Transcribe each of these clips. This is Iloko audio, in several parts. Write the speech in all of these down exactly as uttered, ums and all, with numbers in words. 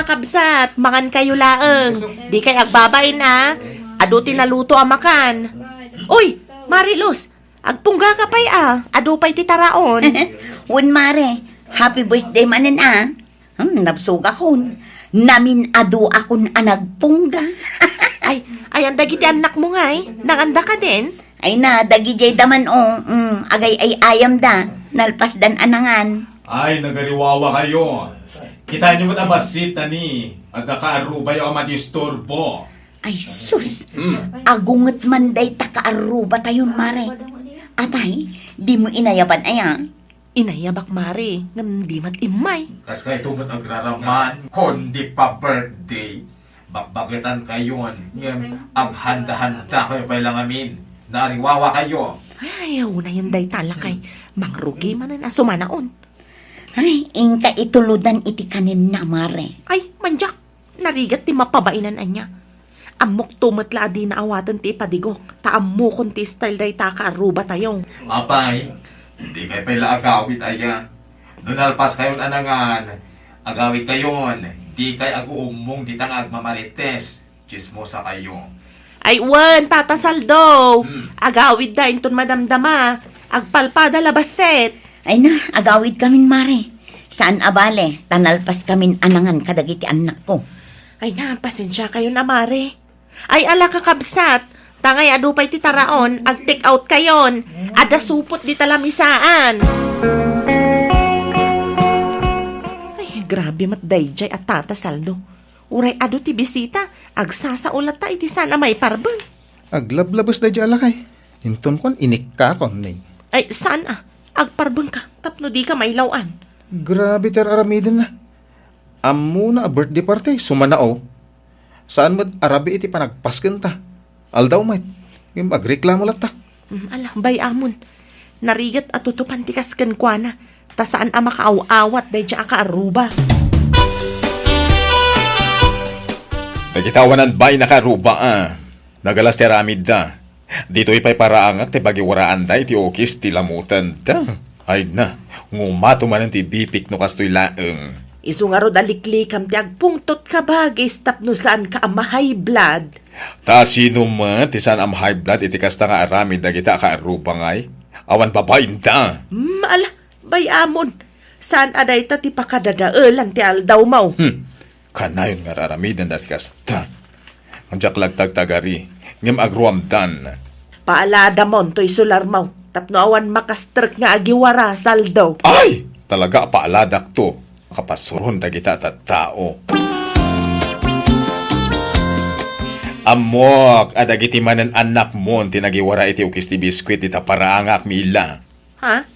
Kakabsat, mangan kayo laeng. Di kay agbabain, a. Adu ti naluto a makan. Uy, Mare Luz, agpungga ka pay, a. Adu pay ti taraon. Wen, Mare. Happy birthday manen, a. Hmm, nabsogakon. Namin-adu akon a nagpungga. Ay, ayan dagiti annakmo ngay? Nanganda ka din? Ay na, dagidiay da man, o. Mm, agay-ay-ayam da. Nalpas dan a nangan. Ay, nagariwawa kayo. Kita nyo met a bassit, ani. Adda kaarrubayo a madisturbo. Ay, sus! Mm. Agunget man dayta kaarruba tayon, Mare. Apay, di mo inayaban aya? Inayabak, Mare, ngem di met immay. Kas kayto met agraraman, kundi pa-birthday, bakbaketan kayon, ngem aghanda-handa kayo pay la ngamin. Nariwawa kayo. Ay, unayen dayta lakay. Mangrugi manen a sumanaon. Ay, inka itulodan iti kanenna, Mare. Ay, mandiak. Narigat ti mapabainan ania. Ammokto met la a dina awaten ti ipadigok, ta ammokon ti style dayta a kaarrubatayo. Apay, dikay pay la agawid aya. No nalpas kayon a nangan, agawid kayon, dikay aguummong dita nga agmamarites. Tsismosa kayo. Ay, wen, Tata Saldo. Hmm. Agawidda inton madamdama. Agpalpada la bassit. Ay na, agawid kamin, Mare. Saan a bale, ta nalpas kamin a nangan kadagiti annakko. Ay na, pasensia kayon a, Mare. Ay, ala, kakabsat. Tangay adu pay ti taraon, ag-take out kayon. Adda supot dita lamisaan. Ay, grabe met daydiay a Tata Saldo. Uray adu ti bisita, agsasao latta iti saan a maiparbeng. Aglablabes daydiay a lakay. Inton kuan, inikkakon, ni. Ay, saan a? Agparbengka, tapno dika mailaw-an. Grabe ti ar-aramidenna. Ammona a birthday party, sumanao. Saan met a rabii iti panagpaskenta. Aldaw met. Ngem agreklamo latta. Mm, ala, bay-amon. Narigat a tutupan ti kas kenkuana, ta saan a makaaw-awat daydiay a kaarruba. Dagita awanan bay a kaarruba, a. Nagalas ti aramidda. Ditoy pay paraangak ti pagiwaraanda iti ukis ti lamutenda. Ay na, ngumato manen ti bipik no kastoy laeng. Isu ngarud a liklikam ti agpungtot, kabagis, tapno saanka a ma-high blood. Ta sino met ti saan a ma-high blood iti kasta nga aramid dagita a kaarruba ngay? Awan babainda. Hmm, ala, bay-amon. Saan a dayta ti pakadadaelan ti aldawmo. Hmm. Kanayon nga ar-aramidenda ti kasta. Diak lagtagtagari, ngem agruamdan. Paaladamon toy solarmo, tapno awan makastrek nga agiwara, Saldo. Ay! Talaga a paaladakto. Kapasuron dagita a tattao. Ammok a dagiti manen annakmon ti nagiwara iti ukis ti biskuit dita paraangak, Mila. Ha?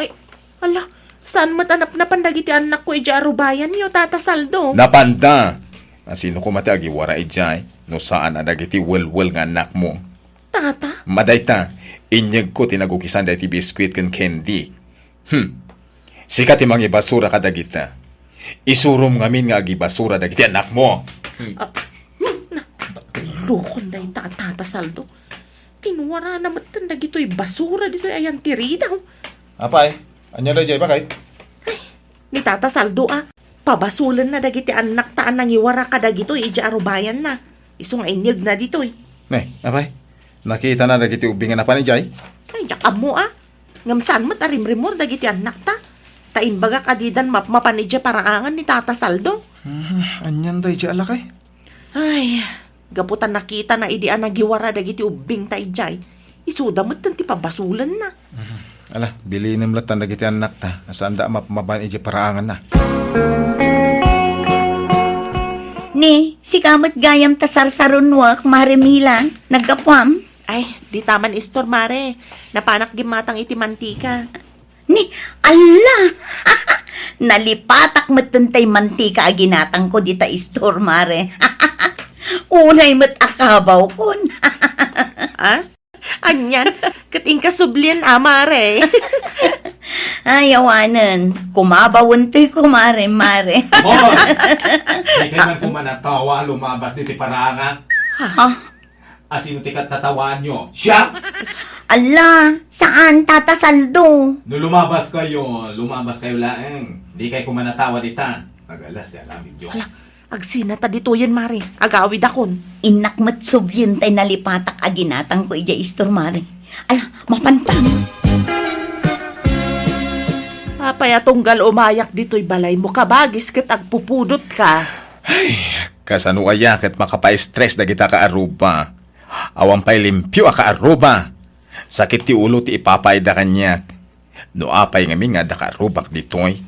Ay, ala, saan met a napnapan dagiti annakko idiay arubayanyo, Tata Saldo? Napanda! A, sino koma ti agiwara idiay, no saan a dagiti welwel nga annakmo? Tata? Madayta, inyegko ti nagukisan daytoy biskuit ken candy. Hmm. Sika ti mangibasura kadagita. Isurom ngamin nga agibasura dagiti annakmo. Hmm. Ah, na, rukon dayta a Tata Saldo. Kinwarana metten dagitoy basura ditoy ayan ti ridaw. Apay, ania daydiay, bakay? Ay, ni Tata Saldo a. Pabasolenna dagiti annakta a nangiwara kadagitoy idiay arubayanna. Isu nga inyegna ditoy. Ne, apay? Nakitana dagiti ubbing a napan idiay? Ay, diak ammo a. Ngem saan met a rimrimor dagiti annakta. Ta imbagak a didan mapmapan idiay paraangan ni Tata Saldo. Ah, anian daydiay a lakay? Ay, gapu ta nakitana idi a nagiwara dagiti ubbingta idiay, isuda metten ti pabasolenna. Mhm. Ala, bilinem lattan dagiti annakta, a saanda a mapmapan idiay paraanganna. Ni, sika met gayam ta sarsarunoek, Mare Mila, naggapuam? Ay, dita man istor, Mare. Napanak gimmatang iti mantika. Ni, alla! Nalipatak metten tay mantika a ginatangko dita istor, Mare. Unay met a kabawkon. Ah? Anian? Ket inka sublien a, Mare. Ay, awanen. Kumabawen toy kumare, Mare. Hoy! Dikay man koma natawa a lumabas ditoy paraangak. Ha? A, sino ti katatawaanyo? Siak? Ala, saan, Tata Saldo? No lumabas kayo, lumabas kayo laeng. Dikay koma natawa dita. Nagalas ti aramidyo. Ala, Agsina ta ditoyen, Mare. Agawidakon. Innak met subli tay nalipatak a ginatangko idiay istor, Mare. Ala, mapantan. Apay a tunggal umayak ditoy balaymo, kabagis, ket agpupudotka? Ay, kasano aya ket makapastress dagita kaarruba? Awan pay limpio a kaarruba. Sakit ti ulo ti ipapayda kaniak. No apay ngamin nga adda kaarrubak ditoy?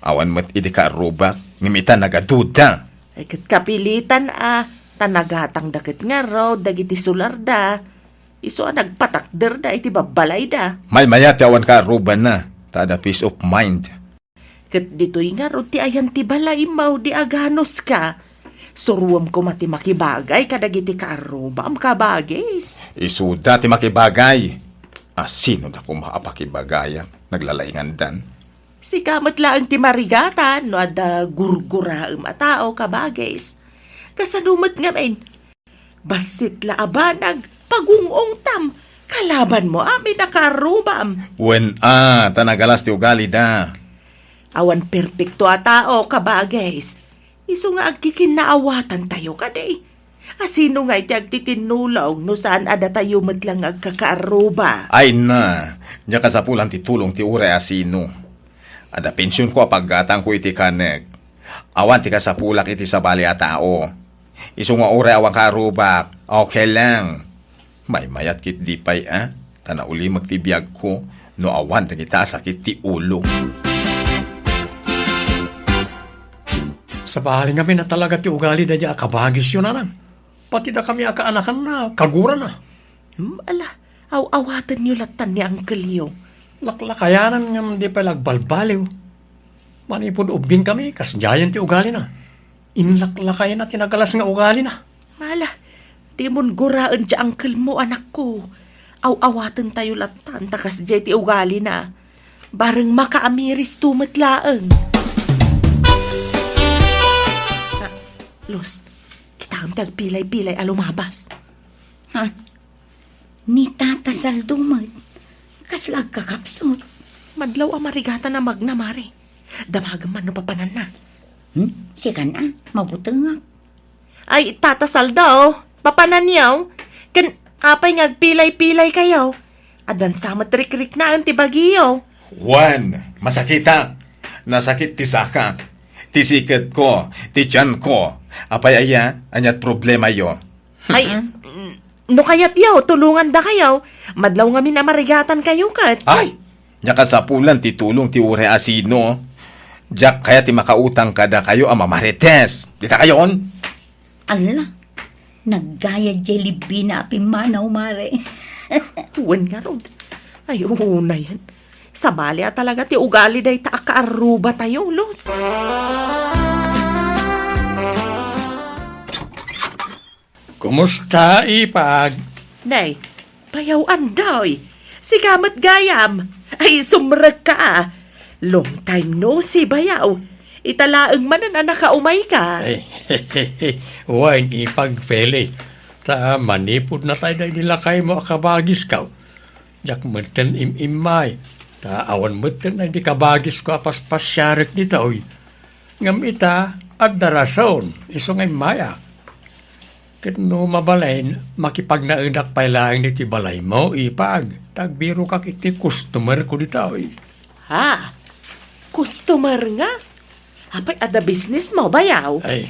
Awan met idi kaarrubak, ngem ita nagaduda. Ay, ket kapilitan a, ta nagatangda ket ngarud dagiti solarda. Isu a nagpatakderda iti babbalayda. Maymayat ti awan kaarrubanna, ta adda peace of mind. Ket ditoy ngarud ti ayan ti balaymo idi aganuska. Suroem koma ti makibagay kadagiti kaarrubam, kabagis. Isuda ti makibagay. Asinoda koma a pakibagayan? Naglalaingandan. Sika met laeng ti marigatan no adda gurguraem a tao, kabagis. Kasano met ngamin? Bassit la a banag, pagung-ungtam, kalabanmo amin a kaarrubam. Wen a, ta nagalas ti ugalida. Awan perpekto a tao, kabagis. Isu nga agkikinnaawatantayo kadi. Asino ngay ti agtitinnulong no saan a datayo met lang nga agkakaarruba? Ay na, diak kasapulan ti tulong ti uray asino. Adda pensionko a paggatangko iti kanek. Awan ti kasapulak iti sabali a tao. Isu nga uray awan kaarrubak, okay lang. Maymayat ketdi pay a, ta naulimek ti biagko no awan dagita a sakit ti ulo. Sabali ngamin a talaga ti ugali daydi a kabagisyo, nanang. Pati dakami a kaanakanna, kagurana. Hmm, ala, aw-awatenyo lattan ni angkelyo. Laklakayanan ngem di pay la agbalbaliw. Manipud ubbingkami, kasdiayen ti ugalina. Inlaklakayna ti nagalas nga ugalina. Ala, dimon guraen ti angkelmo, anakko. Aw-awatentayo lattan ta kasdiay ti ugalina. Bareng makaamiristo met laeng. Ah, Luz, kitaem ti agpilay-pilay a lumabas. Ha? Ni Tata Saldo met, kasla agkakapsut. Madlaw a marigatan a magna, Mare. Damagem man no papananna. Hmm? Sikan a, mabutengak. Ay, Tata Saldo, papananyo? Ken apay nga agpilay-pilay kayo? Addan sa met rikriknaen ti bagiyo. Wen, masakitak. Nasakit ti sakak, ti siketko, ti tianko. Apay aya, aniat problemayo? Ay, mm, no kayatyo, tulongandakayo. Madlaw ngamin a marigatan kayo ket. Ay! Diak kasapulan ti tulong ti uray asino. Diak kayat ti makautang kadakayo a mamarites. Dita kayon? Ala, naggayad jay libbina a pimmanaw, Mare. Wen ngarud. Ay, unayen. Sabali a talaga ti ugali dayta a kaarrubatayo, Luz. Kumusta, Ipag? Nay, bayaw Andoy. Sika met gayam. Ay, sumrekka a. Long time no see, bayaw. Ita laeng manen a nakaumayka. Ay, wen, Ipag Feli. Ta manipud natay daydi lakaymo a kabagisko. Diak metten im-immay, ta awan metten daydi kabagisko a paspasiarek ditoy. Ngem ita, adda rason, isu nga immayak. Ket no mabalin, makipagnaedak pay laeng ditoy balaymo, Ipag, ta agbirokak iti customerko ditoy. Ha? Customer nga? Apay, adda businessmo, bayaw? Ay,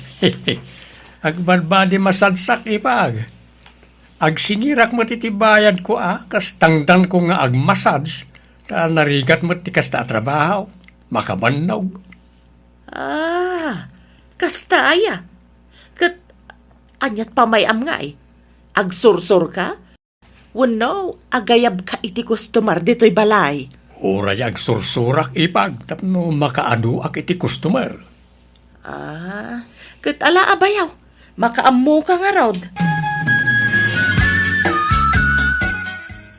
agbadbadi masadsak, Ipag. Agsingirak met iti bayadko a kas tangdanko nga agmassage, ta narigat met ti kasta a trabaho. Makabannog. Ah, kasta aya. Ket aniat pamay-am ngay? Agsursurka? Wenno, agayabka iti customer ditoy balay? Uray agsursurak, Ipag, tapno makaaduak iti customer. Ah, ket ala a bayaw, makaammoka ngarud.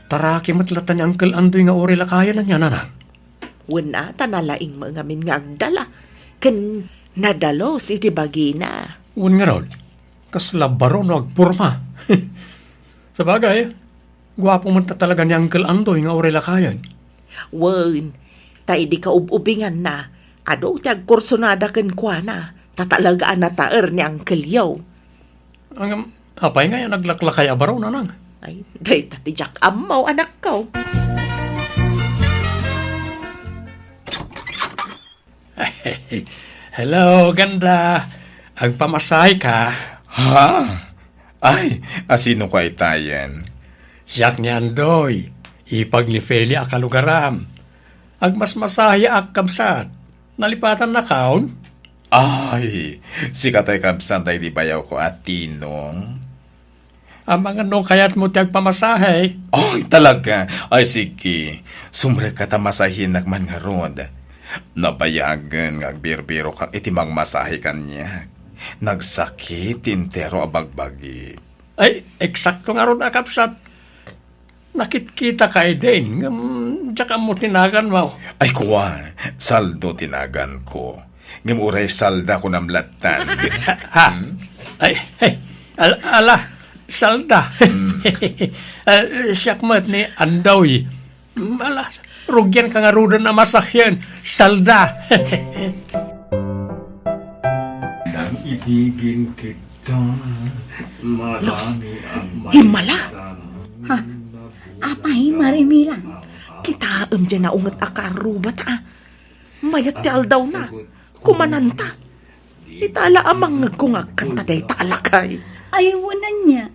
Taraki met latta ni Uncle Andoy nga uray lakayen ania, nanang? Wen a, ta nalaing met ngamin nga agdala, ken nadalus iti bagina. Wen ngarud, kasla baro no agporma. Sabagay, guapo met ta talaga ni Uncle Andoy nga uray lakayen. Wen, ta idi kaub-ubinganna, adu ti agkursonada kenkuana. Ta talaga a nataer ni Uncle Yo. Ngem, apay ngay a naglaklakay a baro, nanang? Ay, dayta ti diak ammo, anakko. Hello, ganda. Agpamasahe ka? Ha? Ay, asino ka itayen? Siak ni Andoy, ipag ni Feli a kalugaram. Agmasmasaheak, kabsat. Nalipatannakon? Ay, sika tay kabsat daydi bayawko a Tinong. Amangan no kayatmo ti agpamasahe. Ay, talaga? Ay, sige. Sumrekka ta masahenak man ngarud. Nabayagen nga agbirbirokak iti mangmasahe kaniak. Nagsakit ti entero a bagbagi. Ay, eksakto ngarud a kabsat. Nakitkitaka idin, ngem diak ammo ti naganmo. Ay, kua, Saldo ti naganko. Ngem uray Salda kunam lattan. Ha? Hmm? Ay, ay, al-, ala, Salda. Hmm. Ah, siak met ni Andoy. Hmm, ala, rugianka ngaruden a masahen, Salda. Nang ibigin kita, Los, marami ang himmala. Ha? Apay, Mare Mila? Kitaem diay naunget a kaarruba ta, a. Mayat ti aldawna. Kumananta. Ita la a mangngegko nga agkanta dayta a lakay. Ay, wen ania.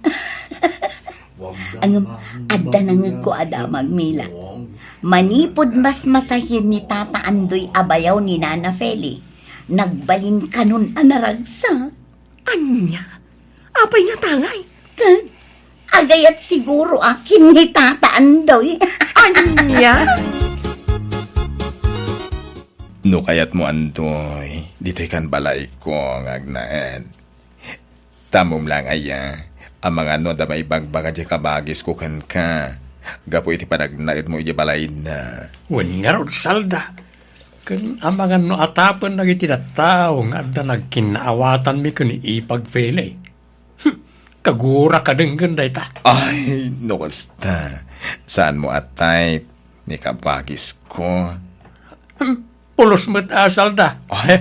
Ngem, adda nangngegko a damag, Mila. Manipud masmasahen ni Tata Andoy a bayaw ni Nana Feli, nagbalinkanon a naragsak. Ania? Apay nga tangay? Ket agayat siguro a ken ni Tata Andoy. Ania? No kayatmo, Andoy, ditoy kan balayko nga agnaed. Ammom laeng aya, amangan no adda maibagbaga diay kabagisko kenka gapu iti panagnaedmo idiay balayna. Wen ngarud, Salda. Ken amangan no atapen dagiti tattao nga adda nagkinnaawatanmi ken ni Ipag Feli. Hmm, kagura ka denggen dayta. Ay, no kasta, saanmo a type ni kabagisko. Hmm, pulos met a, Salda. Ay. Eh,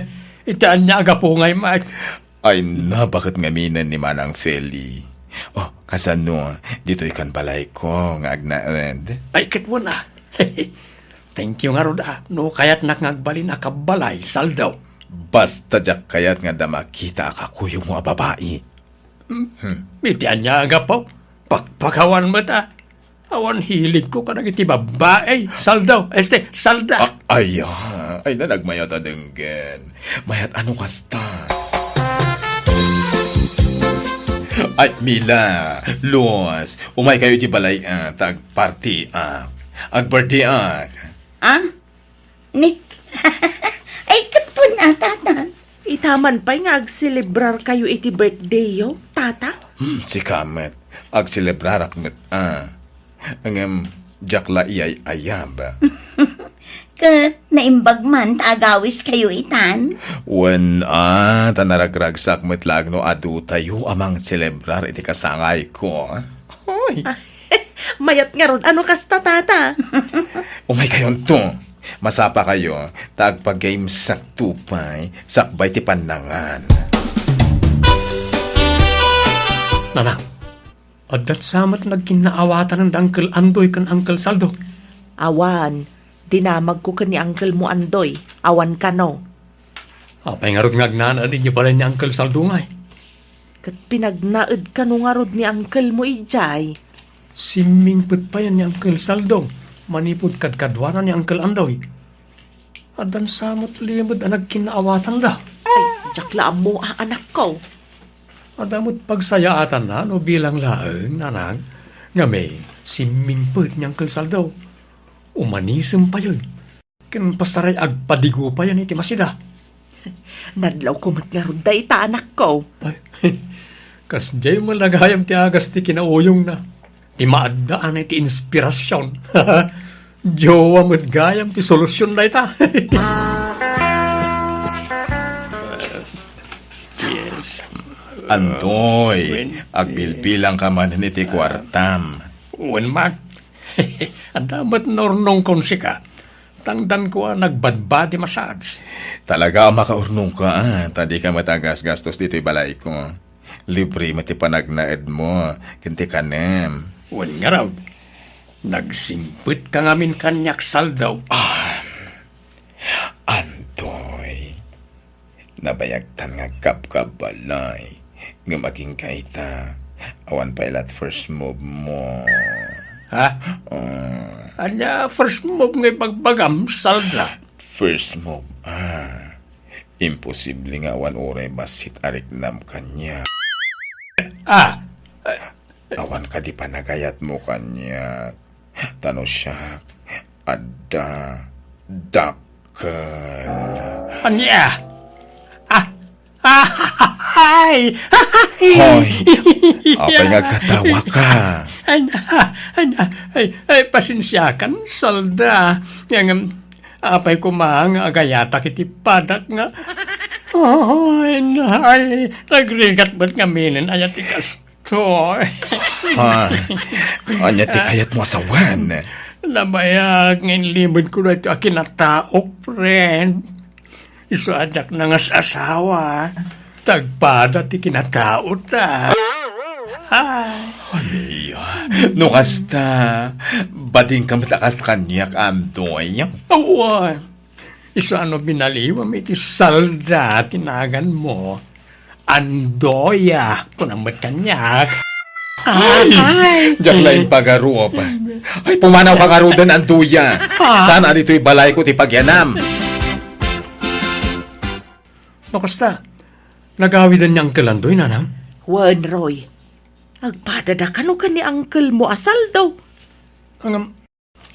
iti ania a gapu ngay met? Ay, nabaket ngaminen ni Manang Feli. Oh, kasano, ditoy kan balayko nga agnaed? Ay, ket wen a. Thank you ngarud a, no kayatnak nga agbalin a kabbalay, Saldo. Basta diak kayat nga adda makita a kakuyogmo a babai. Hmm. Hmm. Iti ania a gapu? Pakpakawan met a. Awan hiligko kadagiti babbai, Saldo. Este, Salda. Ah, ay, ah, ay, na nagmayat a denggen. Mayat a no kasta. Ay, Mila, Luz, umay kayo di balay, ah, ta agparty, ah. Agparty, ah. Ah? Ni, ay, ket wen a, Tata. Ita man pay nga agselebrar kayo iti birthday yo, Tata? Hmm, sika met. Agselebrarak met, ah. Ngem, diak la iyay-ayab. Ket naimbag man ta agawis kayo itan? Wen, ah, ta naragragsak met laeng no adu tayo a mangselebrar iti kasangayko. Hoy! Mayat ngarud a no kasta, Tata. Umay kayonto. Masapa kayo, ta agpagaymsak to pay, sakbay ti pannangan. Nanang, adda sa met nagkinnaawatanen da Uncle Andoy ken Uncle Saldo? Awan, dinamagko ken ni Uncle mo Andoy, awan kano. Apay ngarud nga agnaed idiay balay ni Uncle Saldo ngay? Ket pinagnaed kano ngarud ni Uncle mo idiay? Simmingpet payen ni Uncle Saldo manipud kadkaduana ni Uncle Andoy. Addan sa met limed a nagkinnaawatanda. Ay, diak la ammo a, anakko. Adda met pagsayaatanna no bilang laeng, nanang, ngamin, simmingpet ni Uncle Saldo. Umanisem payen. Ken pasaray agpadigo payen iti masida. Nadlawko met ngarud dayta, anakko. Ay, kasdiay met la gayam ti agas ti kinauyongna. Ti maaddaan iti inspirasyon. Jowa met gayam ti solusyon dayta. Yes. Andoy, agbilbilangka manen iti kuartam. Wen, Mak. Adda met nurnongkon sika. Tangdanko a nagbadbadi massage. Talaga a makaurnongka, a, ta dika met agasgastos ditoy balayko. Libre met ti panagnaedmo ken ti kanem. Wen ngarud, nagsingpetka ngamin kaniak, Saldaw. Ah, Antoy. Nabayagtan nga agkabkabbalay. Ngem agingga ita, awan pay la't first move mo. Ha? Ah. Ania first move nga ibagbagam, Saldra? First move, ah. Imposible nga awan uray bassit a riknam kaniak. Ah! Awan kadi panagayatmo kaniak. Ta no siak, adda dakkel. Ania? Ah! Ah! Ay! Hoy! Apay nga agkatawaka? Ay, ay, ay, ay, pasensiakan, Salda. Ngem, apay koma nga agayatak iti padak nga, ay, ay, nagrigat met ngamin, aya ti kas-, Toy. Ha? Ania ti kayatmo a sawen? Nabayag nga inlimedko daytoy a kinataok, friend. Isu a diak nangas-asawa, ta agpada ti kinataota. Ay. Ania? No kasta, badingka met a kas kaniak, Andoy. Awan. Isu a no binaliwam iti Salda ti naganmo, Andoya, kunam met kaniak. Ay! Ay! Diak la impagarup. Ay, pumanawka ngaruden, Andoya. Ah. Saan a ditoy balayko ti pagyanam? No kasta, nagawiden ni Uncle Andoy, nanang? Wen, Roy. Agpadada kano ken ni uncle mo a Saldaw? Ngem,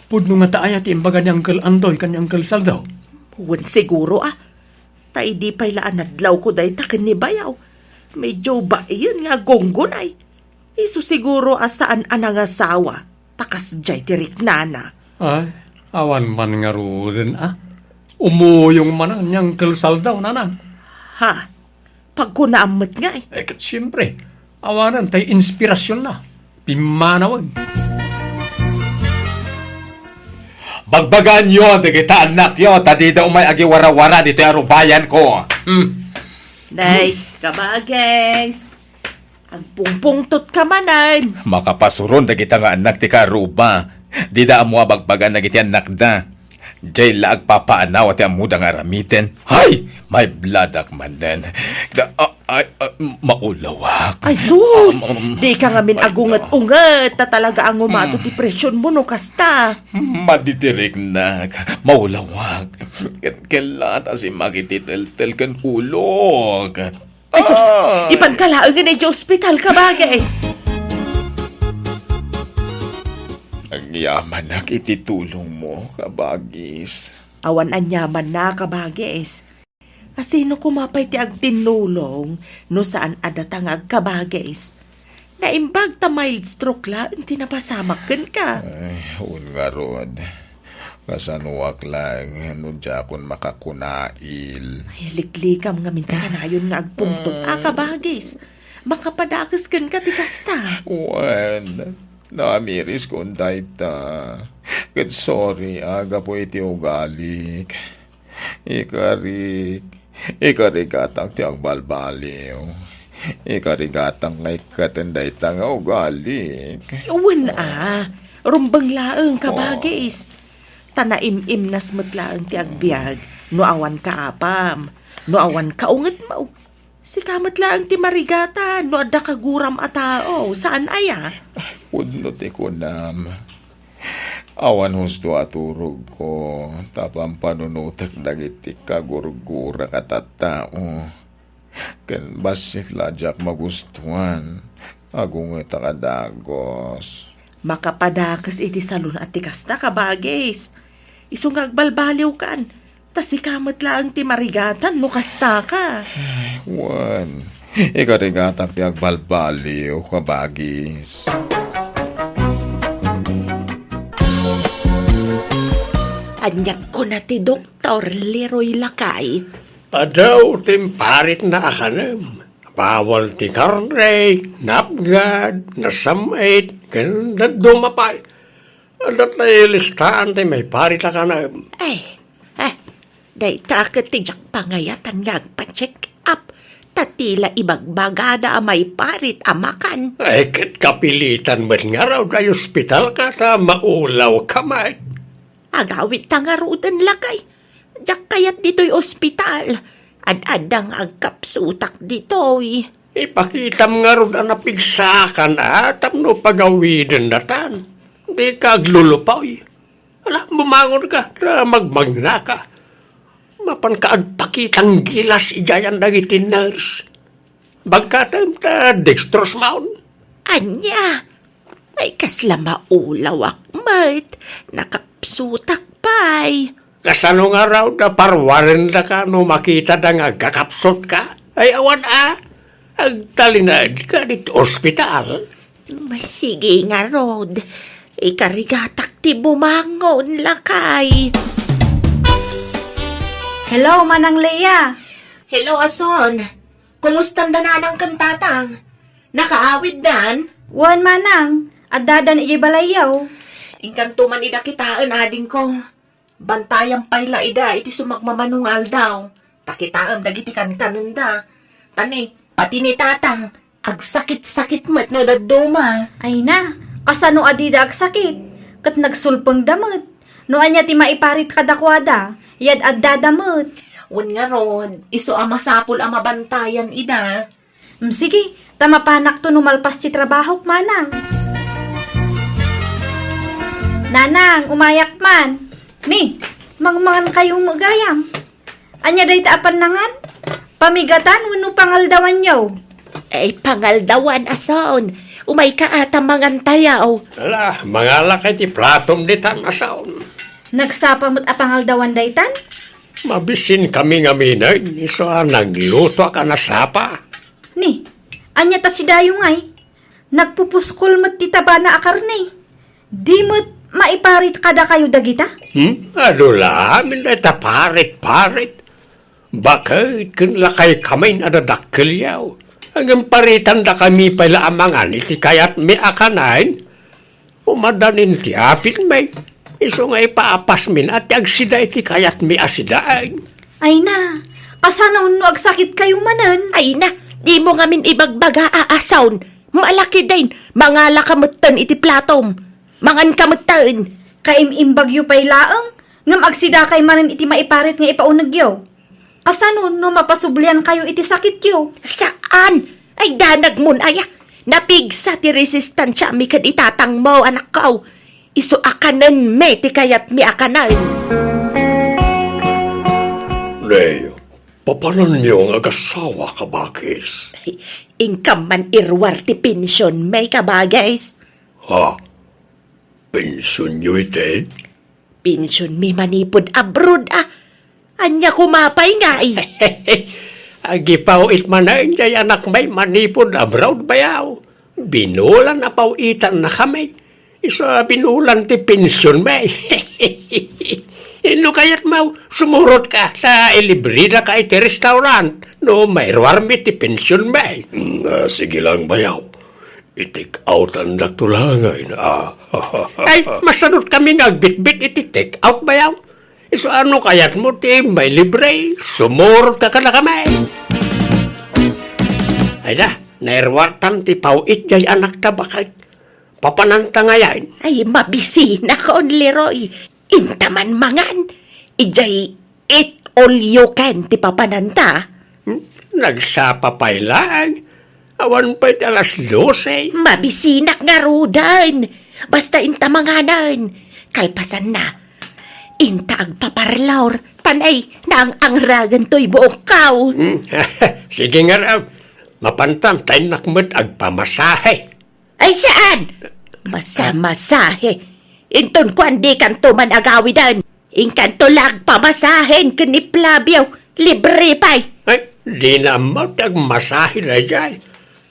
pudno ngata aya ti imbaga ni Uncle Andoy ken ni Uncle Saldaw? Wen siguro a. Ta idi pay la a nadlawko dayta ken ni bayaw, medyo baien nga agunggunay. Isu siguro a saan a nangasawa, ta kasdiay ti riknana. Ay, awan man ngaruden a. Umuyong manen ni Uncle Saldaw, nanang. Ha? Pagkunaam met ngay. Eh, ket siempre, awanen tay inspirasionna. Pimmanawen. Bagbagaanyo dagita annakyo, ta dida umay agiwarawara ditoy arubayanko. Hmm. Nay, kabages. Agpungpungtotka manen. Makapasuron dagita nga annak ti kaaruba. Dida ammo a bagbagaan dagiti annakda. Diay la agpapaanaw ti ammoda nga aramiden. Hay! Maibladak manen. Da, a, ay, a, maulawak. Ay, sus! Um, um, Dika ngamin ay, agunget-unget, ta talaga a ngumado mm. Ti presyonmo no kasta. Madi ti riknak. Maulawak. Ket kella ta simmak iti teltel ken ulok. Ay, sus! Ay! Ipanka laengen iti ospital, kabages! Agyamanak iti tulongmo, kabagis. Awan aniamanna, kabages. A sino koma pay ti agtinnulong no saan a data nga agkabages? Naimbag ta mild stroke laeng ti napasamak kenka. Ay, wen ngarud. Kasanoak laeng no diakon makakunail? Ay, liklikam ngamin ti kanayon nga agpungtot a kabagis. Makapadakes kenka ti kasta. Wen, namiriskon dayta. Ket sorry a gapu iti ugalik. Ikarik, ikarigatak ti agbalbaliw. Ikarigatak nga ikkaten dayta nga ugalik. Wen a, rumbeng laeng, kabagis. Ta naim-imnas met laeng ti agbiag no awan kaapam, no awan kaungetmo. Sika met laeng ti marigatan no adda kaguram a tao, saan aya? Pudno ti kunam. Awan husto a turogko, ta pampanunotek dagiti kagurgurak a tattao. Ken bassit la diak magustuan, agungetak a dagus. Makapadakes iti salun a ti kasta, kabagis. Isu nga agbalbaliwkan, ta sika met laeng ti marigatan no kastaka. Wen, ikarigatak ti agbalbaliw, kabagis. Aniat kuna ti doktor, Leroy lakay? Adu ti imparitna a kanem. Bawal ti karne, napgad, nasam-it, ken dadduma pay. Adda ti listaan ti maiparit a kanam. Ay, eh, dayta ket ti diak pangayatan nga agpa-check up. Ta ti la ibagbagada a maiparit a makan. Ay, ket kapilitan met ngarud a ospitalka ta maulawka met. Agawidta ngaruden, lakay. Diak kayat ditoy ospital. Ad-adda nga agkapsutak ditoy. Ipakitam ngarud a napigsaakan a tapno pagawidendatan. Dika aglulupoy. Ala, bumangonka, ta magmagnaka. Mapanka agpakitang gilas idiayan dagiti nurse. Bagkatem ta dextrose maon. Ania? Ay, kasla maulawak met. Nakapsutak pay. Kasano ngarud a parwarendaka no makitada nga agkakapsutka? Ay, awan a. Agtalinaedka ditoy ospital. Masigi ngarud. Ikarigatak ti bumangon, lakay. Hello, Manang Lea. Hello, Ason. Kumusta da nanang ken tatang? Nakaawiddan? Wen, Manang. Addadan idiay balayyo. Inkanto man ida kitaen, adingko. Bantayam pay la ida iti sumagmamano nga aldaw. Ta kitaem dagiti kankanenda. Ta ni, pati ni tatang, agsakit-sakit met no dadduma. Ay na, kasano a dida agsakit? Ket nagsulpengda met. No ania ti maiparit kadakuada, yad-addada met. Wen ngarud, isu a masapul a mabantayan ida. Mm, sige, ta mapanakto no malpas ti trabahok, Manang. Nanang, umayak man. Ni, mangmangan kayo gayam. Ania dayta a pannangan? Pamigatan wenno pangaldawanyo? Ay, pangaldawan, Ason. Umayka a ta mangantayo. Ala, mangalaka iti platom ditan, Ason. Nagsapa met a pangaldawan daytan? Mabisinkami ngamin, isu a naglutoak a nasapa. Ni, ania ta si Dayo ngay? Nagpupuskol met ti tabana a karne. Di met maiparit kadakayo dagita? Hmm? Adu la amin dayta parit-parit. Baket ken lakay kamin a dadakkelyo. Ngem paritandakami pay la a mangan iti kayatmi a kanen. Umadanin ti apitmi. Isu nga ipaapasmin a ti agsida iti kayatmi a sidaen. Ay na, kasano no agsakit kayo manen? Ay na, dimo ngamin ibagbaga a Ason. Malakiden, mangalaka metten iti platom. Manganka metten. Kaim-imbagyo pay laeng, ngem agsidakay manen iti maiparit nga ipaunegyo. Kasano no mapasublian kayo iti sakityo? Saan! Ay, danagmon aya. Napigsa ti resistansiami ken itatangmo, anakko. Isu a kanenmi ti kayatmi a kanen. Nay, papananyo nga agasawa, kabakis? Ay, inkam man iruar ti pensionmi, kabagis. Ha? Pensionyo iti? Pensionmi manipud abroad, a. Ania koma pay ngay? Agipaw-it manen jay anakmi manipud abroad, bayaw. Binulan a paw-itannakami. Isu a binulan ti pensionmi. No kayatmo, sumurotka ta ilibredaka iti restaurant no mairuarmi ti pensionmi. Mm, ah, sige lang, bayaw. I-take outandakto laengen, a. Ay, masanotkami nga agbitbit iti take out, bayaw. Isu a no kayatmo ti mailibre, sumurotka kadakami. Ay da, nairuartan ti paw-it jay anakta, baket. Papananta ngayen. Ay, mabisinakon, Leroy. Inta man mangan. Ijay eat all you can ti papananta. Hmm? Nagsapa pay laeng. Awan pay ti alas dose. Mabisinak ngaruden. Basta inta manganen. Kalpasanna, inta agpaparlor. Tan ay, naang-angragan toy buokkaw. Hmm? Sige ngarud. Mapantan, ta innak met agpamasahe. Ay, saan? Masamasahe. Inton kuan, dikanto man agawiden. Inkanto la agpamasahen ken ni Flavio. Libre pay. Ay, dina ammo ti agmasahe daydiay.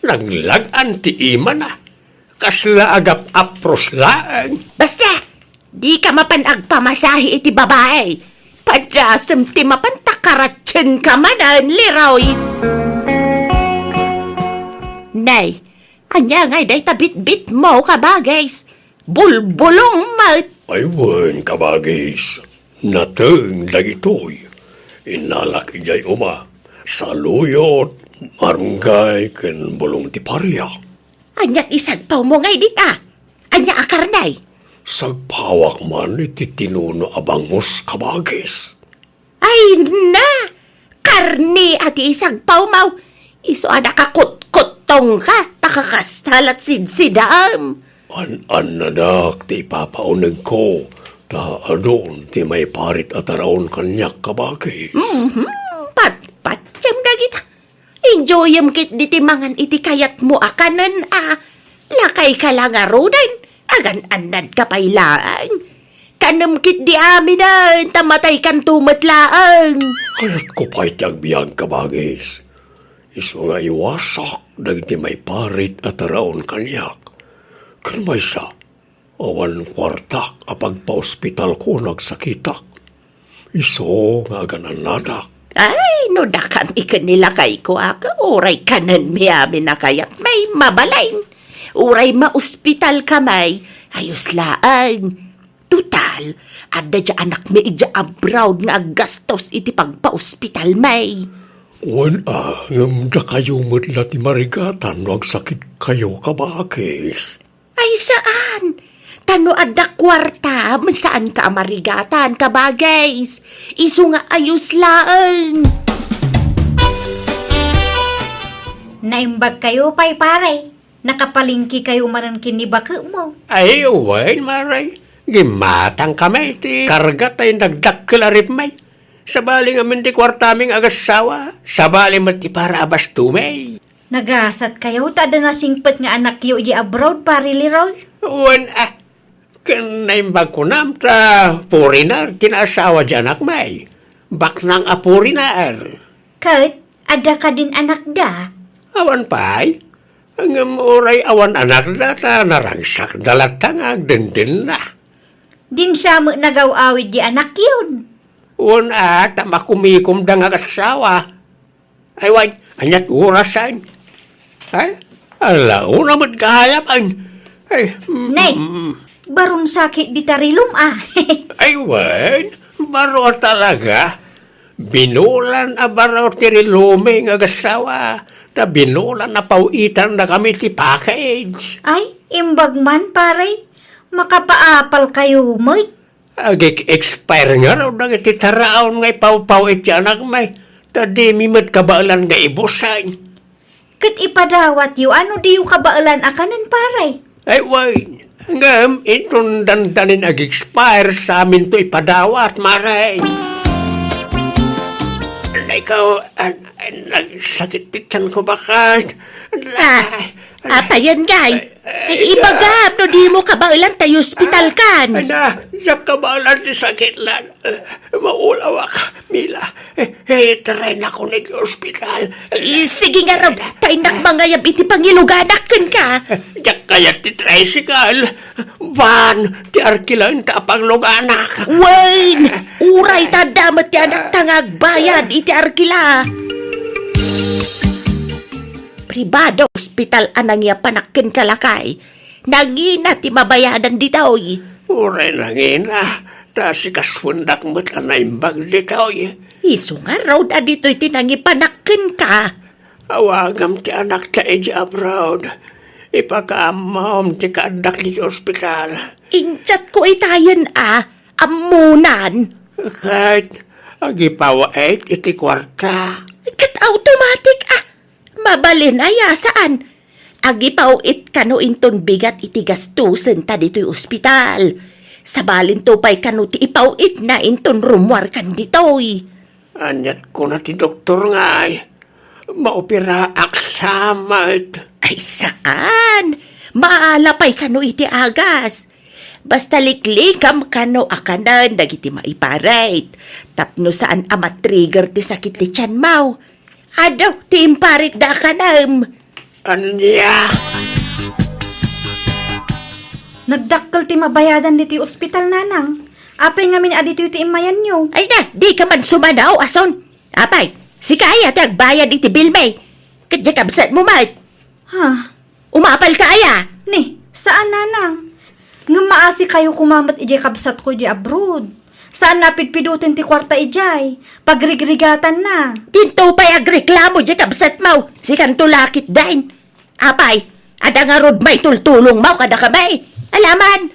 Naglag-an ti imana. Kasla agap-apros laeng. Basta, dika mapan agpamasahe iti babae. Padasem ti mapan ta karatsienka manen, Leroy. Nay, ania ngay dayta bitbitmo, kabagis? bulbulong met. Ay wen, kabagis, nateng dagitoy. Innalak idiay uma, saluyot, marunggay, ken bulong ti paria. Ania ti sagpawmo ngay dita? Ania a karne? Sagpawak man iti tinuno a bangus, kabagis. Ay na! Karne a ti isagpawmo! Isu a nakakutkuttongka, ta kakasta la't sidsidam. An-annadak ti ipapaunegko, ta adun ti maiparit a taraon kaniak, kabagis. Mhm, patpatiem dagita. Enjoyem ketdi ti mangan iti kayatmo a kanen a. Lakayka la ngaruden, agan-annadka pay laeng. Kanem ketdi aminen, ta mataykanto met laeng. Kayatko pay ti agbiag, kabagis. Isu nga iwasak dagiti maiparit a taraon kaniak. Ken maysa, awan kuartak a pagpaospitalko no agsakitak. Isu nga agan-annadak. Ay, no dakami ken ni lakayko a, uray kanenmi amin a kayatmi, mabalin. Uray maospitalkami, ayos laeng. Total, adda diay anakmi idiay abroad nga aggastos iti pagpaospitalmi. Wen a, ngem dakayo met la ti marigatan no agsakitkayo, kabagis. Ay, saan. Ta no adda kuarta, saanka a marigatan, kabagis. Isu nga ayos laeng. Naimbagkayo pay, pare. Nakapalengkekayo manen ken ni baketmo. Ay, wen, mare. Gimmatangkami ti karga tay nagdakkel a ripmi. Sabali ngamin ti kuartami nga agassawa, sabali met ti para a bastomi. Nagasatkayo ta adda nasingpet nga anakyo idiay abroad, Pare Leroy? Wen a, ken naimbag kunam ta foreigner ti naasawa diay anakmi. Baknang a foreigner. Ket adda kadin anakda? Awan pay. Ngem uray awan anakda ta naragsakda latta nga agdendenna. Din sa met nagaw-awid diay anakyon? Wen a, ta makumikomda nga agassawa. Ay, wen, ania't orasen? Ay, ala, una met gayam, ay, ay, mm, Nay, mm. Baron sakit dita rilum, a. Ay, wen, baro a talaga. Binulan a baro ti rilumi nga agassawa, ta binulan a paw-itannakami ti package. Ay, imbag man, pare. Makapaapalkayo met. Agik-expire ngarud dagiti taraon nga ipawpaw iti anakmi, ta dimi met kabaelan nga ibusen. Ket ipadawatyo a no diyo kabaelan a kanen, pare. Ay, wen. Ngem, inton dandanin ag-expire, saminto ipadawat, mare. Ay, ikaw, an-, an-, nagsakit ti tiyanko baket. Ah, ay, apayen, gay? Ay, ay, ibagam no dimo kabaelan ta ospitalkan. Ay, na, diak kabaelan ti sakit lan. Maulawak, Mila. Eh, eh, traynakon iti ospital. Eh, sige ngarud, ta innak mangayab iti pangiluganak kenka. Diak kayat ti tricycle, van, ti arkilaenta a pangluganak. Wen, uray ta adda met ti anakta nga agbayad iti arkila. Pribado ospital a nangiapanak kenka, lakay. Nangina ti mabayadan ditoy. Uray nangina, ta sikasuendak met a naimbag ditoy. Isu ngarud a ditoy ti nangipanak kenka. Awagam ti anakta idiay abroad. Ipakaammom ti kaaddak iti ospital. Injatko itayen a, ammonan. Ket agipaw-it iti kuarta. Ket automatic a. Mabalin aya, saan? Agipaw-it kano inton bigat iti gastusen ta ditoy ospital. Sabalinto pay kano ti ipaw-itna inton rummuarkan ditoy. Ania't kuna ti doktor ngay, maoperaak sa met. Ay, saan? Maala pay kano iti agas. Basta liklikam kano a kanen dagiti maiparit. Tapno saan a matrigger ti sakit ti tiyanmo. Adu, ti imparitda a kanem. Ania? Nagdakkel ti mabayadan ditoy ospital, Nanang. Apay ngamin a ditoy ti immayanyo? Ay na, dika man sumanaw, ason. Apay, sika aya ti agbayad iti bilmi. Ket diay kabsatmo met. Ha? Umapalka aya? Ni, saan, Nanang. Ngem maasikayo koma met idiay kabsatko idiay abroad. Saan a pidpiduten ti kuarta idiay. Pagrigrigatanna. Dinto pay agreklamo diay kabsatmo. Sikanto la ketdin. Apay, adda ngarud maitultulongmo kadakami? Alaman,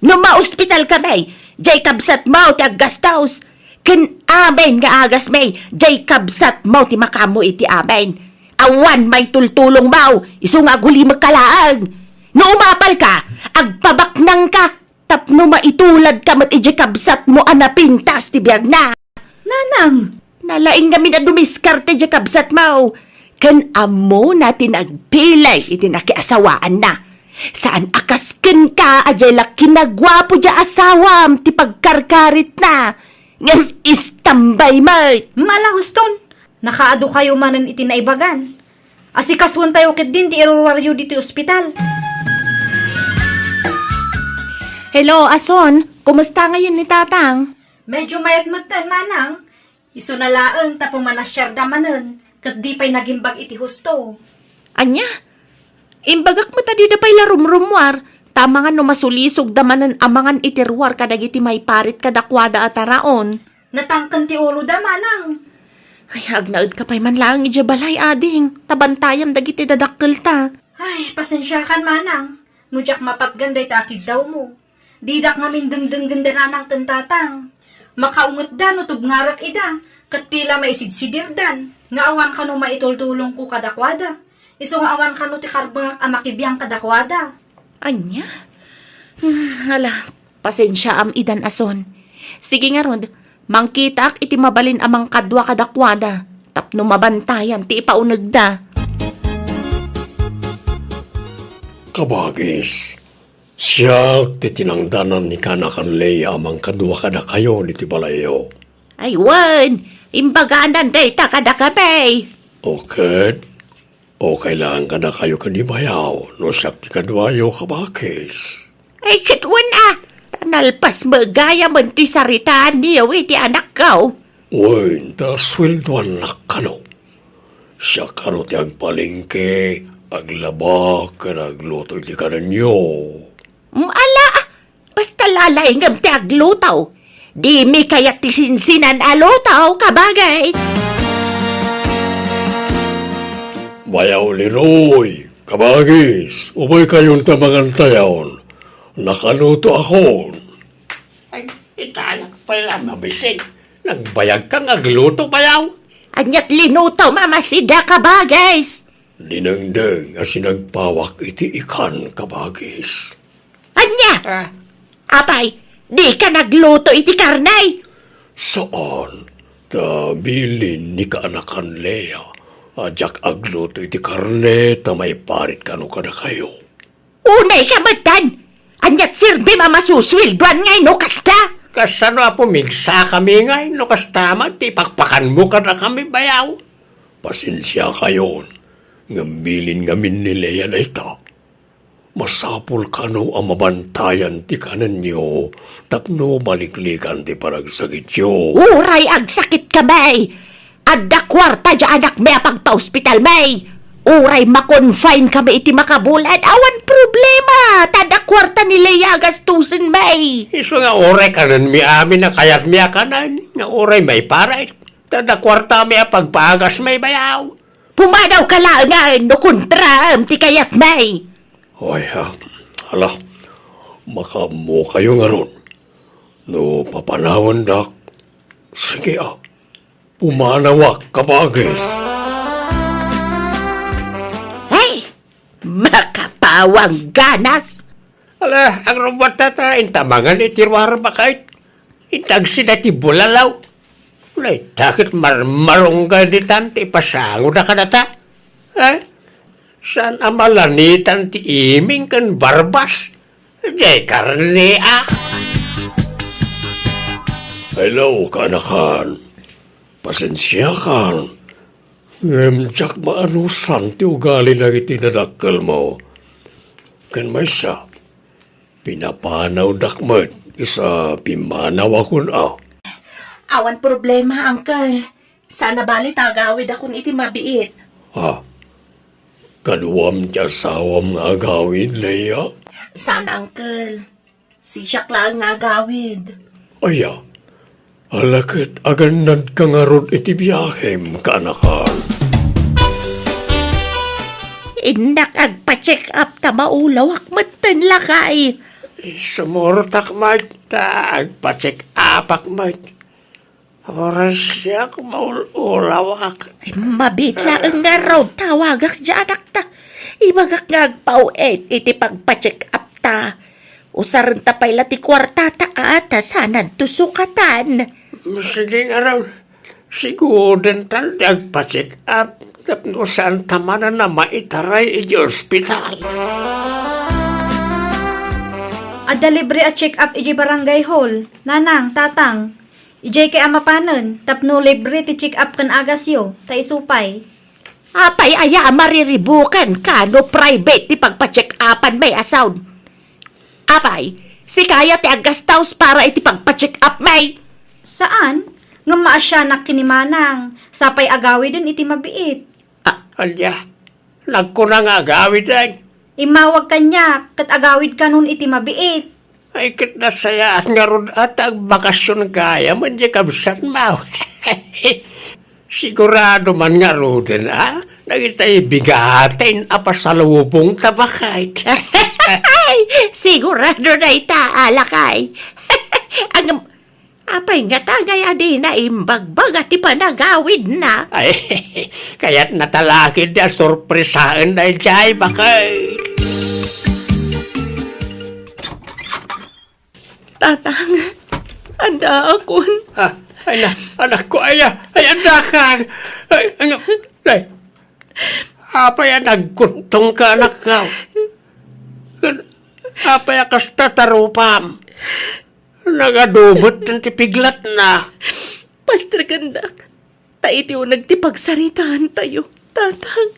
no maospitalkami, diay kabsatmo ti aggastos. Ken amin nga agasmi, diay kabsatmo ti makaammo iti amin. Awan maitultulongmo, isu nga agulimekka laeng. No umapalka, agpabaknangka, tapno maituladka met idiay kabsatmo a napintas ti biagna. Nanang! Nalaing ngamin a dumiskarte diay kabsatmo, ken ammona ti nagpilay iti nakiasawaanna. Saan a kas kenka a diay la kinaguapo diay asawam ti pagkarkaritna, ngem istambay met. Mala Huston, nakaadukayo manen iti naibagan. Asikasuentayo ketdin ti iruruaryo ditoy ospital. Hello, Ason. Kumusta ngayon ni Tatang? Medyo mayat metten, Manang. Isuna laeng ta pumanasiarda manen, ket di pay nagimbag iti husto. Ania? Imbagak met a dida pay la rumrummuar, ta amangan no masulisogda manen amangan iti ruar kadagiti maiparit kadakuada a taraon. Natangken ti uloda, Manang. Ay, agnaedka pay man laeng idiay balay, ading, ta bantayam dagiti dadakkelta. Ay, pasensiakan, Manang, no diak mapatgan dayta a kiddawmo. Didak ngamin dengdenggen da Nanang ken Tatang. Makaungetda no tubngarek ida, ket ti la maisidsidirdan, nga awan kano maitultulongko kadakuada. Isu nga awan kano ti karbengak a makibiang kadakuada. Ania? Hmm, ala, pasensiaam idan, Ason. Sige ngarud, mangkitaak iti mabalin a mangkadua kadakuada, tapno mabantayan ti ipaunegda. Kabagis, siak ti tinangdanan ni kaanakan Lea a mangkadua kadakayo ditoy balayyo. Ay wen, imbaganan dayta kadakami. O ket, okay laeng kadakayo ken ni bayaw no siak ti kaduayo, kabagis. Ay ket wen a, nalpas met gayamen ti saritaanyo iti anakko. Wen, ta sueldoannak kano. Siak kano ti agpalengke, aglaba, ken agluto iti kanenyo. Mm, ala, basta lalaingem ti agluto. Dimi kayat ti sinsinan a luto, kabagis. Bayaw Leroy, kabagis, umaykayon ta mangantayon. Nakaluto akon. Ay, itanak pala, mabisig. Nagbayag kang agluto, bayaw? Aniat linuto, mamasida, kabagis? Dinengdeng a sinagpawak iti ikan, kabagis. Ania? Ah. Apay, dika nagluto iti karne? Saan, ta bilin ni kaanakan Lea a diak agluto iti karne ta maiparit kano kadakayo. Unay ka metten! Aniat serbim a masusueldoan ngay no kasta? Kasano a pumigsakami ngay no kasta man ti ipakpakanmo kadakami, bayaw? Pasensiakayon, ngem bilin ngamin ni Lea dayta. Masapul kano a mabantayan ti kanenyo tapno maliklikan ti panagsakityo. Uray agsakitkami, adda kuarta diay anakmi a pagpaospitalmi. Uray makonfinekami iti makabulad, awan problema, ta adda kuarta ni Lea a gastusenmi. Isu nga uray kanenmi amin a kayatmi a kanen, nga uray maiparit, ta adda kuartami a pagpaagasmi, bayaw. Pumanawka laengen no kontraem ti kayatmi. Ay, ah, ala, makaammokayo ngarud. No papanawendak, sige, ah, pumanawak, kabagis. Ay, makapawang ganas! Ala, agrubbuatta ta intamangan iti ruar bakait. Intagsida ti bulalaw. Naitakit marmarungga ditan ti ipasangoda kadata. Eh? Saan a malanitan ti iming ken barbas? Diay karne, ah! Hello, kaanakan. Pasensiakan. Ngem diak maanusan ti ugali dagiti dadakkelmo. Ken maysa, pinapanawdak met, isu a pimmanawakon a. Awan problema, Uncle. Saan a bali ta agawidakon iti mabiit. Ah, kaduam ti asawam nga agawid, Lea? Saan, Uncle. Sisiak laeng nga agawid. Aya, ala ket agannadka ngarud iti biahem, kaanakan. Innak agpa-check up ta maulawak metten, lakay. Sumurtak met ta agpa-check upak met. Oras siak maul-ulawak. Ay, mabiit laeng ngarud, tawagak diay anakta. Ibagak nga agpaw-et iti pagpa-check up ta. Usarenta pay la ti kuartata a ta sananto sukatan. Sige ngarud, sigudentan ti agpa-check up tapno saanta manen a maitaray iti ospital. Adda libre a check up iti barangay hall, nanang, tatang. Idiay kay a mapanen, tapno libre ti check-up ken agasyo, ta isu pay. Apay aya a mariribukanka no private ti pagpa-check-upan, may asaw? Apay, sika aya ti aggastaus para iti pagpa-check-up, may? Saan? Ngem maasianak ken ni manang, sapay agawiden iti mabiit. Ah, ania? Nagkuna nga agawiden. Immawag kaniak, ket agawidkanon iti mabiit. Ay, ket nasayaat ngarud a ta agbakasyon gayam ken diay kabsatmo. Sigurado man ngaruden, a? Dagitay bigaten a pasalubongta, baket. Sigurado dayta, a lakay. Ang Apay ngata ngay a dina imbagbaga ti panagawidna? Ay, kayatna talakid a sorpresaen daydiay, baket. Tatang, addaakon. Ah, ay na, anakko, ay, ay, addakan. Ay, ano, ay, apay a nagkuttongka, anakko? Apay a kasta ti rupam? Nagadu met ti piglatna. Pastrikendak, ta iti uneg ti pagsaritaantayo, tatang.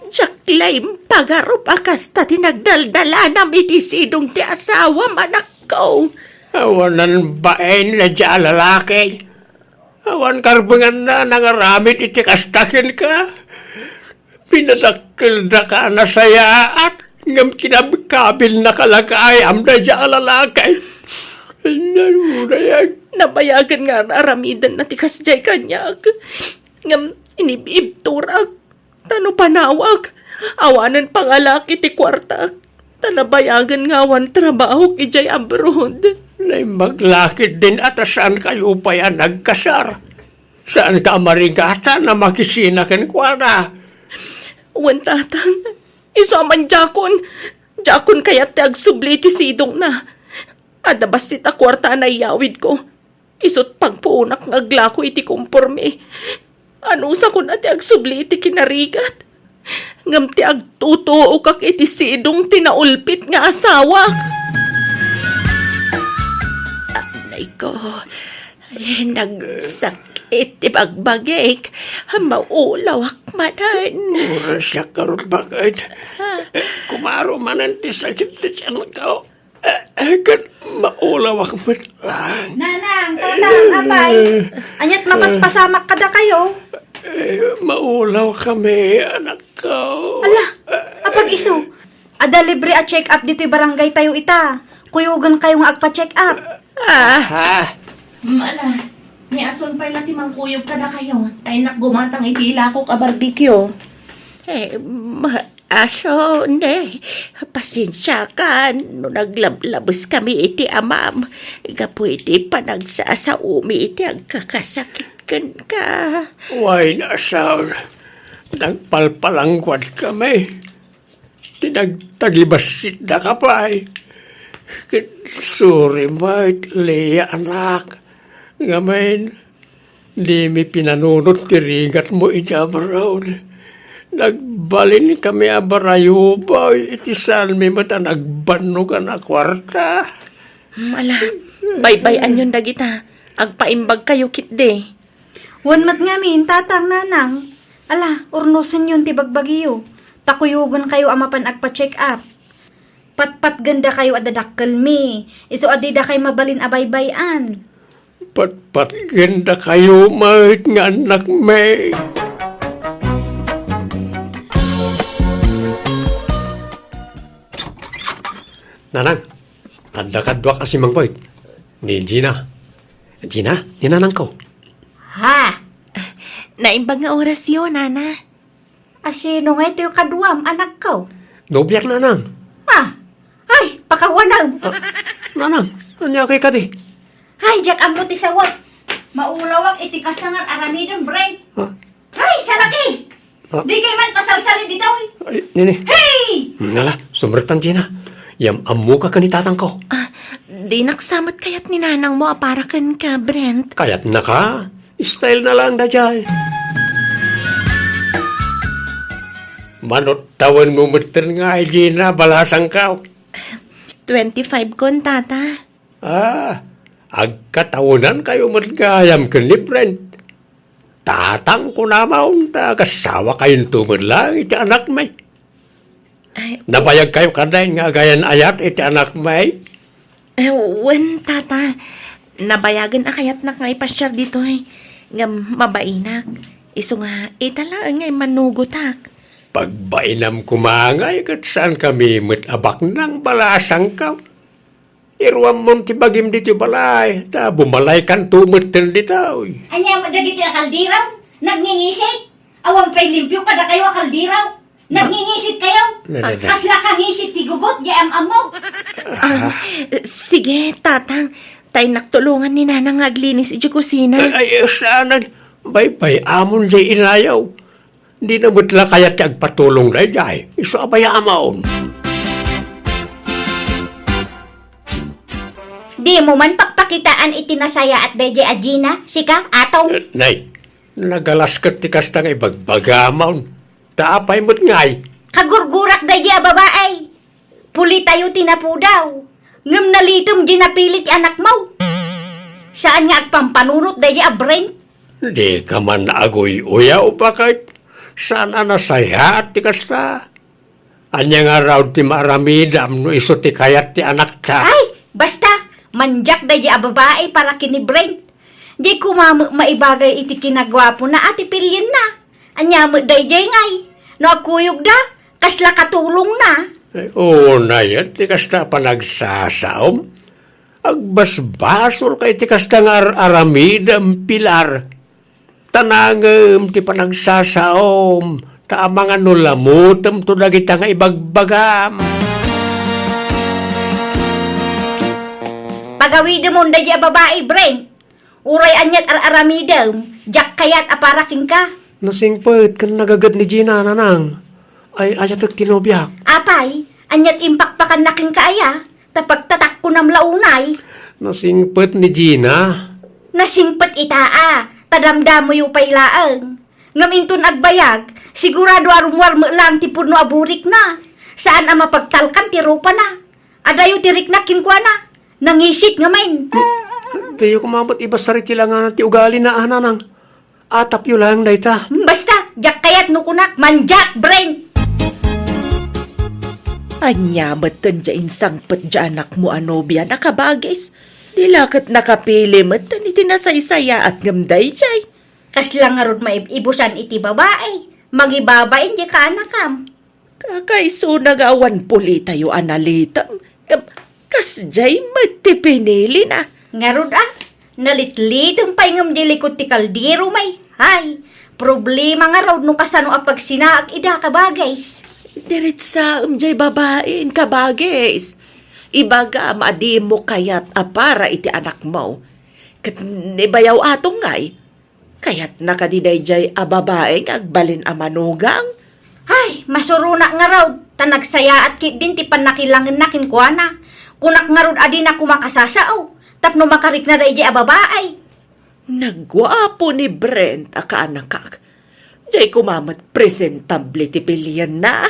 Diak la impagarup a kasta ti nagdaldalanam iti sidong ti asawam, anakko. Awanan bain daydiay a lalaki. Awan karbenganna a nangaramid iti kasta kenka. Pinadakkeldaka a nasayaat, ngem kinabkabilnaka la gayam daydiay a lalaki. Nabayagen nga ar-aramidenna ti kasdiay kaniak. Ngem inib-ibturak. Ta no panawak, awanen pangalak iti kuartak, ta nabayagen nga awan trabahok idiay abroad. Naimbag la ketdin a ta saankayo pay a nagkasar. Saanka a marigatan a makisina kenkuana. Wen, tatang, isu a man diakon, diakon kayat ti agsubli iti sidongna. Adda bassit a kuarta a naiyawidko. Isut' pagpuonak nga aglako iti komporme. Anusakon a ti agsubli iti kinarigat. Ngem ti agtutuokak iti sidong ti naulpit nga asawak. Anay ko, nagsakit ti bagbagik. Maulawak manen. Urasyak ngarud, baket. Ah. Kumaro manen ti sakit ti tiyanko. Eh, eh, ket maulawak met lang. Nanang, tatang, apay, ania't mapaspasamak kadakayo? Eh, maulawkami, anakko. Ala, apag-isu, adda libre a check-up ditoy barangaytayo ita. Kuyogenkayo nga agpa-check-up. Ah. Ah. Mm, ala, ni asun pay la ti mangkuyog kadakayo. Ta innak gumatang iti ilakok a barbecue. Eh, ma-, Aso, ne, pasensiakan no naglablabeskami iti amam gapu iti panagsasaomi iti agkakasakit kenka. Wen, asaw, nagpalpalangguadkami. Ti nagtagibassitdaka pay. Ket sorry met, Leah, anak. Ngamin, dimi pinanunot ti rigatmo iti abroad. Nagbalinkami a barayubay iti saanmi met a nagbannogan a kuarta. Hmm, ala, baybay-anyon dagita. Agpaimbagkayo ketdi. Wen met ngamin, tatang, nanang. Ala, urnosenyon ti bagbagiyo. Ta kuyogenkayo a mapan agpa-check up. Patpatgendakayo a dadakkelmi. Isu a didakay mabalin a baybay-an. Patpatgendakayo met nga annakmi. Nanang, adda kaduak a simangpet. Ni Gina. Gina, ni nanangko. Ha? Naimbag nga orasyo, Nana. Asino ngay toy kaduam, anakko? Nobiak, Nanang. Ah, ay, pakawanem. Ah, Nanang, ania kay kadi? Ay, diak ammo ti sawak. Maulawak iti kasta nga aramidem, Bren. Ah. Ay, salaki! Ah. Di kay man pasalsalin ditoy. Ay, nini. Hey! Nala, sumrektan, Gina. Yam-ammoka ken ni tatangko. Ah, dinak sa met kayat ni nanangmo a para kenka, Brent. Kayatnaka? Style na lang daydiay. Manut tawenmo metten ngay, Gina, balasangko. Twenty-five kon, Tata. Ah, agkatawenankayo met gayam ken ni Brent. Tatang, kunam, ta agasawakayonto met laeng iti anakmi. Ay, nabayagkayo kadi nga agayan-ayat iti anakmi? Eh, wen, Tata. Nabayagen a kayatnak nga ipasiar ditoy. Ngem mabainak. Isu nga, ita laeng nga immanugotak. Pagbainam koma ngay ket saankami met a baknang, balasangko. Iruammon ti bagim ditoy balay, ta bumalaykanto metten ditoy. Ania met dagitoy a kaldero? Nagngingisit? Awan pay limpio kadakayo a kaldero? Nagngingisit kayo? Na, na, na. Kasla kangisit ti gugot, di am-ammo. Ah, sige, Tatang. Ta innak tulongan ni Nanang nga aglinis iti kusina. Ay, ay, saanen? Baybay-amon jay inayo. Dina met la kayat ti agpatulong daydiay. Isu a bay-amon. Dimo man pakpakitaan iti nasayaat daydiay a Gina, sika, Atong? Eh, nay, nagalas ket ti kasta nga ibagbagamon. Ta apay met ngay? Kagurgurak daydiay a babai. Pulitayo ti napudaw, ngem nalitem di napili ti anakmo. Saan nga agpampanunot daydiay a Brent? Dika man aguy-uyaw, baket. Saan a nasayaat ti kasta. Ania ngarud ti maaramidam no isu ti kayat ti anakta? Ay, basta, mandiak daydiay a babai para ken ni Brent. Di koma met maibagay iti kinaguapona a ti pilienna. Ania met daydiay ngay? No agkuyogda, kasla katulongna? Ay, unay, ti kasta a panagsasaom. Agbasbasolka iti kasta nga ar-aramidem, Pilar. Ta nangem ti panagsasaom, ta amangan no lamutemto dagita nga ibagbagam. Pagawidemon daydiay a babai, Brent. Uray aniat ar-aramidem, diak kayat a para kenka. Nasingpet ken nagaged ni Gina, Nanang. Ay, ayatek ti nobiak. Apay, aniat impakpakanna kenka aya? Ta pagtatakkonam la unay. Nasingpet ni Gina. Nasingpet ita a, ta damdamoyo pay laeng. Ngem inton agbayag, sigurado a rummuar met laeng ti pudno a burikna. Saan a mapagtalkan ti rupana. Adayo ti riknak kenkuana. Nangisit ngamin. Diyo koma met ibasar iti langana ti ugalina, a, Nanang. Atapyo laeng dayta. Basta, diak kayat no kunak, mandiak, Brent! Ania met ken dia insangpet dia anakmo a nobiana, kabagis? Di la ket nakapili met iti nasaysayaat ngem daydiay. Kasla ngarud maib-ibusan iti babai, mangibabain di kaanakam. Kakaisuna nga awan pulitayo a nalitem. Ngem, kasdiay met ti pinilina. Ngarud a, nalitlitem pay ngem di likod ti kaldero, may. Hay, problema ngarud no kasano a pagsinaak ida, kabagis. Diritsaem jay babain, kabagis. Ibagam a dimo kayat a para iti anakmo. Ket ni bayaw Atong ngay, kayatna kadi daydiay a babai nga agbalin a manugang? Ay, masuronak ngarud, ta nagsayaat ketdin ti pannakilangenna kenkuana. Kunak ngarud a dinak koma kasasao, tapno makarikna daydiay a babai. Nagguapo ni Brent a kaanakak. Jay koma met presentable ti pilienna.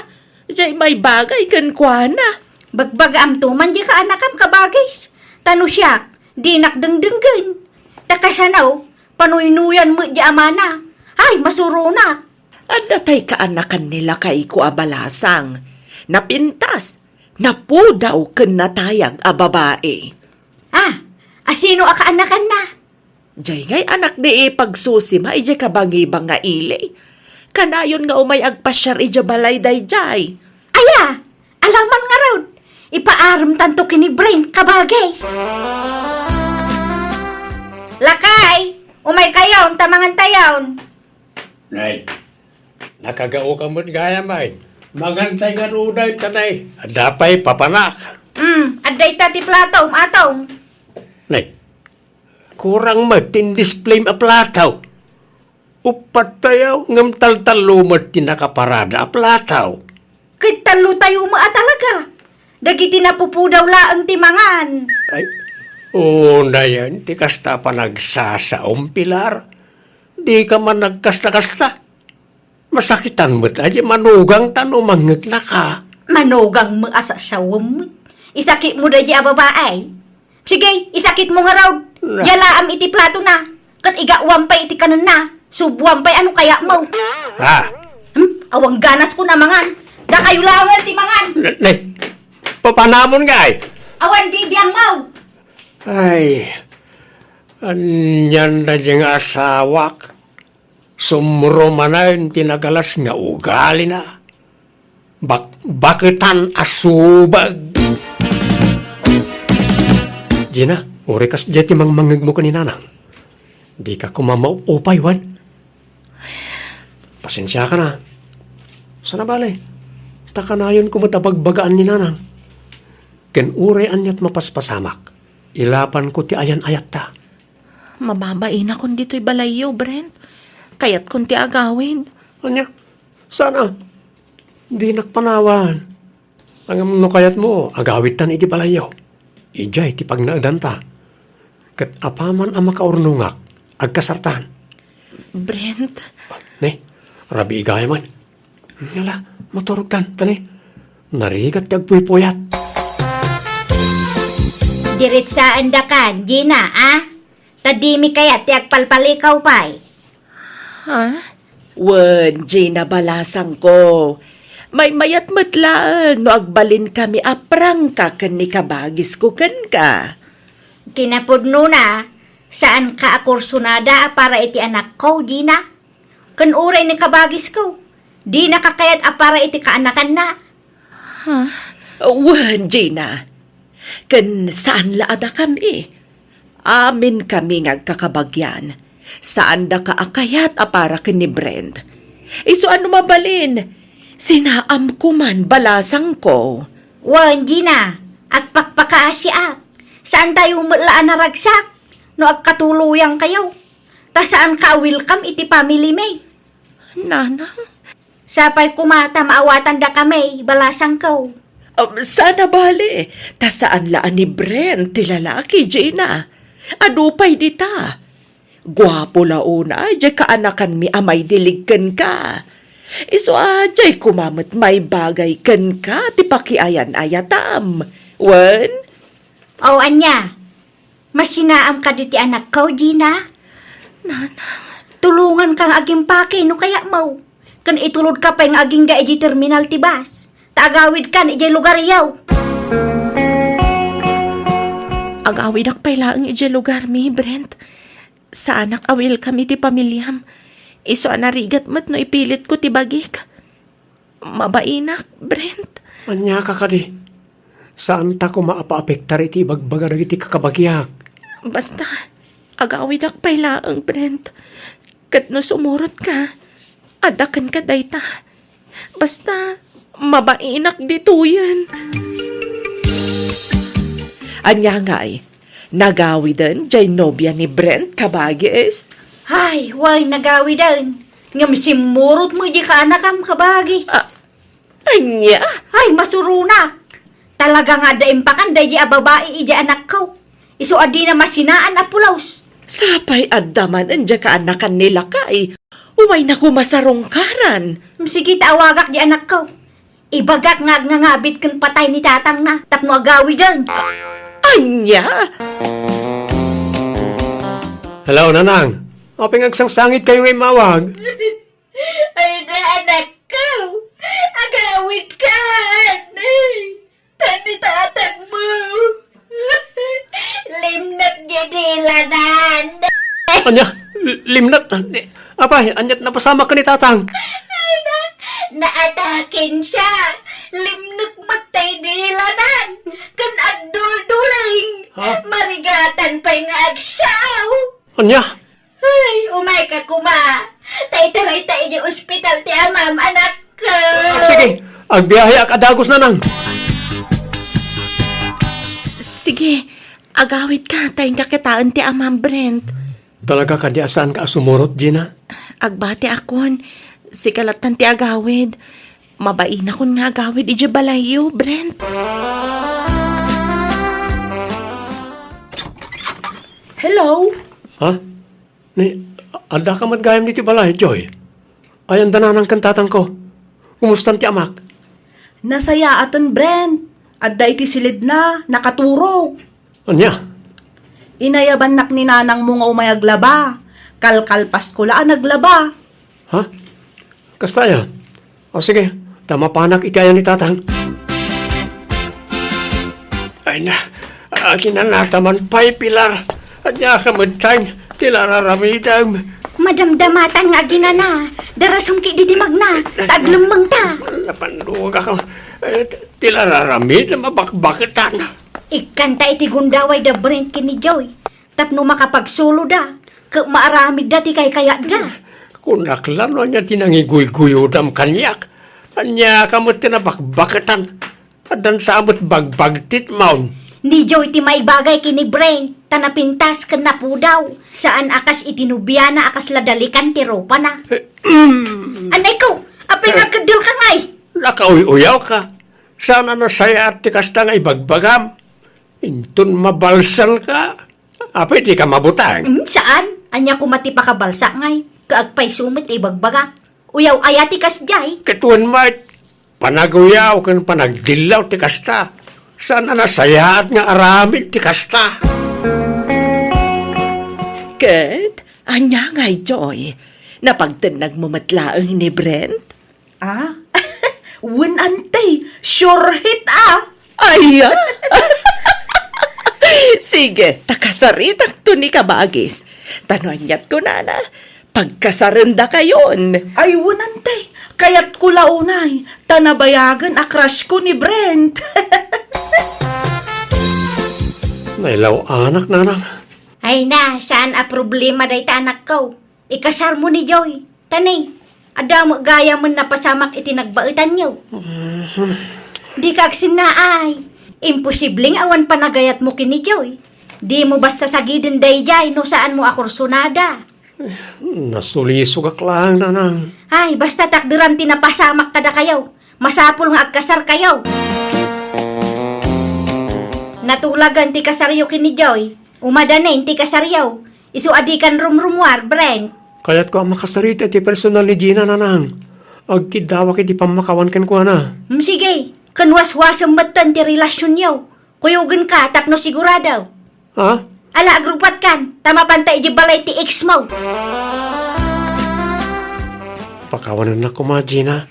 Jay maibagay kenkuana. Bagbagaamto man di kaanakam, kabagis. Ta no siak, dinak dengdenggen. Ta kasano, panuynuyan met di amana. Ay, masuronak. Adda tay kaanakan ni lakayko a balasang. Napintas, napudaw ken natayag a babai. Ah, asino a kaanakanna? Jay ngay anak ni ipagsusima idiay kabangibang nga ili. Kanayon nga umay agpasiar idiay balay daydiay. Aya, alaman ngarud. Ipaaremtanto ken ni Brent, kabagis. Lakay, umaykayon ta mangantayon. Nay, nakagaoka met gayam, ay. Mangantay ngarud dayta, nay. Adda pay papanak. Hmm, adda ita ti platom, Atong. Nay, kurang met ti in-display a plato. Uppat tayo, ngem taltallo met ti nakaparada a plato. Ket tallo tayo met a talaga. Dagiti napupudaw laeng ti mangan. Ay, unayen ti kasta a panagsasaom, Pilar. Dika man nagkasta-kasta. Masakitan met a di manugangta no mangngegna ka. Manugang met a sasawem met. Isakitmo daydi a babae. Sige, isakitmo ngarud. Na. Yalaam iti platona. Ket igawam pay iti kanenna. Subuam pay a no kayatmo. Ah. Hmm? Awan ganasko a mangan. Dakayo laengen ti mangan. Ne, ne. Papanamon nga ay. Awan bibiangmo. Ay. Anian daydi nga asawak. Sumro manen ti nagalas nga ugalina. Bak-, baketan a subag. Gina, uray kasdiay ti mangmangngegmo ken ni Nanang. Dika koma maup-upay, wen? Pasensiakan a. Saan a bale, ta kanayonko met a bagbagaan ni Nanang. Ken uray aniat mapaspasamak, ilapanko ti ayan-ayatta. Mababainakon ditoy balayyo, Brent. Kayatkon ti agawid. Ania? Saan a? Dinak panawan. Ngem no kayatmo, agawidtan iti balayyo. Idiay ti pagnaedanta. Ket apaman a makaurnongak, agkasartan. Brent. Ne, rabii gayam. Ala, maturogkan, ta ne, narigat ti agpuypuyat. Diretsaandakan, Gina, a? Ta dimi kayat ti agpalpalikaw pay. Ha? Wen, Gina, balasangko. Maymayat met laeng no agbalinkami a prangka ken ni kabagisko kenka. Kinapudnona, saanka a kursunada a para iti anakko, Gina. Ken uray ni kabagisko, dinaka kayat a para iti kaanakanna. Ha? Wen, Gina. Ken saan la a dakami. Aminkami nga agkakabagian. Saandaka a kayat a para ken ni Brent. Isu a no mabalin, sinaamko man balasangko. Wen, Gina, agpakpakaasiak. Saantayo met la a naragsak no agkatuloyangkayo. Ta saanka a welcome iti family mi. Nanang? Sapay koma ta maawatandakami, balasangko. Um, saan a bale, ta saan la a ni Brent ti lalaki, Gina. Adu pay dita. Guapo la unay diay kaanakanmi a maidilig kenka. Isu a diay koma met maibagay kenka ti pakiayan-ayatam. Wen? O, ania? Masinaam kadi ti anakko, Gina? Nanang. Tulonganka nga agimpake no kayatmo. Ken itulodka pay nga agingga idiay terminal ti bus. Ta agawidkan idiay lugaryo. Agawidak pay laeng idiay lugarmi, Brent. Saanak a welcome iti pamiliam. Isu a narigat met no ipilitko ti bagik. Mabainak, Brent. Ania ka kadi? Saanta koma a paapektar iti ibagbaga dagiti kakabagiak. Basta, agawidak pay laeng, Brent. Ket no sumurotka, adda kenka dayta. Basta, mabainak ditoyen. Ania ngay, nagawiden diay nobia ni Brent, kabagis? Ay, wen, nagawiden. Ngem simmurot met diay kaanakam, kabagis. Ah, ania? Ay, masuronak. Talaga nga adda impakan daydi a babai idiay anakko. Isu a dina masinaan a pulos. Sapay adda manen diay kaanakan ni lakay. Umayna koma sarungkaran. Sige, ta awagak diay anakko. Ibagak nga agnangabit ken patay ni tatangna tapno agawiden. Ania? Hello, Nanang. Apay nga agsangsangitkayo nga immawag? Ay, na, anakko. Agawidkan. Tan ni tatangmo. Limnat diay dilanan. Ania? L-, limnat? Apay, aniat napasamak ken ni tatang? Ay, na, naatakin siya. Limnek met tay dilanan, ken agdulduleng. Ha? Marigatan pay nga agsao. Ania? Ay, umayka koma. Ta itaray ta iti ospital ti amam, anakko. Ah, sige. Agbiaheak a dagus, nanang. Sige, agawidka, ta inka kitaen ti amam, Brent. Talaga kadi a saanka a sumurot, Gina? Agbatiakon. Sika lattan ti agawid. Mabainakon nga agawid idiay balayyo, Brent. Hello? Ha? Ni, addaka met gayam ditoy balay, Joy? Ayan da nanang ken tatangko. Kumustan ti amak? Nasayaaten, Brent. Adda iti silidna, nakaturog. Ania? Inayabannak ni nanangmo nga umay aglaba. Kalkalpasko la a naglaba. Ha? Kasta aya? O sige, ta mapanak iti ayan ni tatang. Ay na, aginanata man pay, Pilar. Ania ka met tay ti la ar-aramidem? Madamdamatan nga aginana. Darasumki diti magna, ta aglemmengta. Napandugak. Eh, ti la ar-aramidem a bakbaketan. Ikkanta iti gundaway da Brent ken ni Joy tapno makapagsuloda ket maaramidda ti kaykayatda. Kunak la no ania ti nangiguyguyodam kaniak. Ania ka met ti nabakbaketan? Addan sa met bagbagtitmon. Ni Joy ti maibagay ken ni Brent, ta napintas ken napudaw. Saan a kas iti nobiana a kasla dalikan ti rupana. Eh, mm. Anay ko, apay Eh. nga agkeddel ka ngay? Nakauy-uyaw ka. Saan a nasayaat ti kasta nga ibagbagam? Inton mabalsan ka, apay di ka mabutang? Mm, saan? Ania koma ti pakabalsak ngay? Kaagpayso met ti ibagbagak. Uyaw aya ti kasdiay? Ket wen met, panaguyaw ken panagdillaw ti kasta. Saan a nasayaat nga aramid ti kasta? Ket, ania ngay, Joy? Napagtennagmo met laeng ni Brent? Ah? Wen, ante, sure hit, ah! Ay, ah! Sige, ta kasaritakto ni kabagis. Ta no aniat kunana, pagkasarendakayon. Ay, wen, ante, kayatko la unay, ta nabayagen a crush ko ni Brent. Nailaw-anak, nanang. Ay na, saan a problema dayta, anakko. Ikasarmo ni Joy. Ta ni, adda met gayamen napasamak iti nagbaetanyo. Mhm. Dika agsinnaay. Imposible nga awan panagayatmo ken ni Joy. Dimo basta sagiden daydiay no saanmo a kursonada. Nasulisogak laeng, nanang. Ay, basta takderam ti napasamak kadakayo. Masapul nga agkasarkayo. Natulagan ti kasaryo ken ni Joy. Umadanen ti kasaryo. Isu a dikan rumrumuar, Brent. Kayatko a makasarita iti personal ni Gina, nanang. Agkiddawak iti pammakawan kenkuana. Hmm, sige. Ken waswasem metten ti relasionyo. Kuyogenka tapno sigurado. Ha? Ala, agrupatkan, ta mapanta idiay balay ti ex mo. Pakawanennak koma, Gina.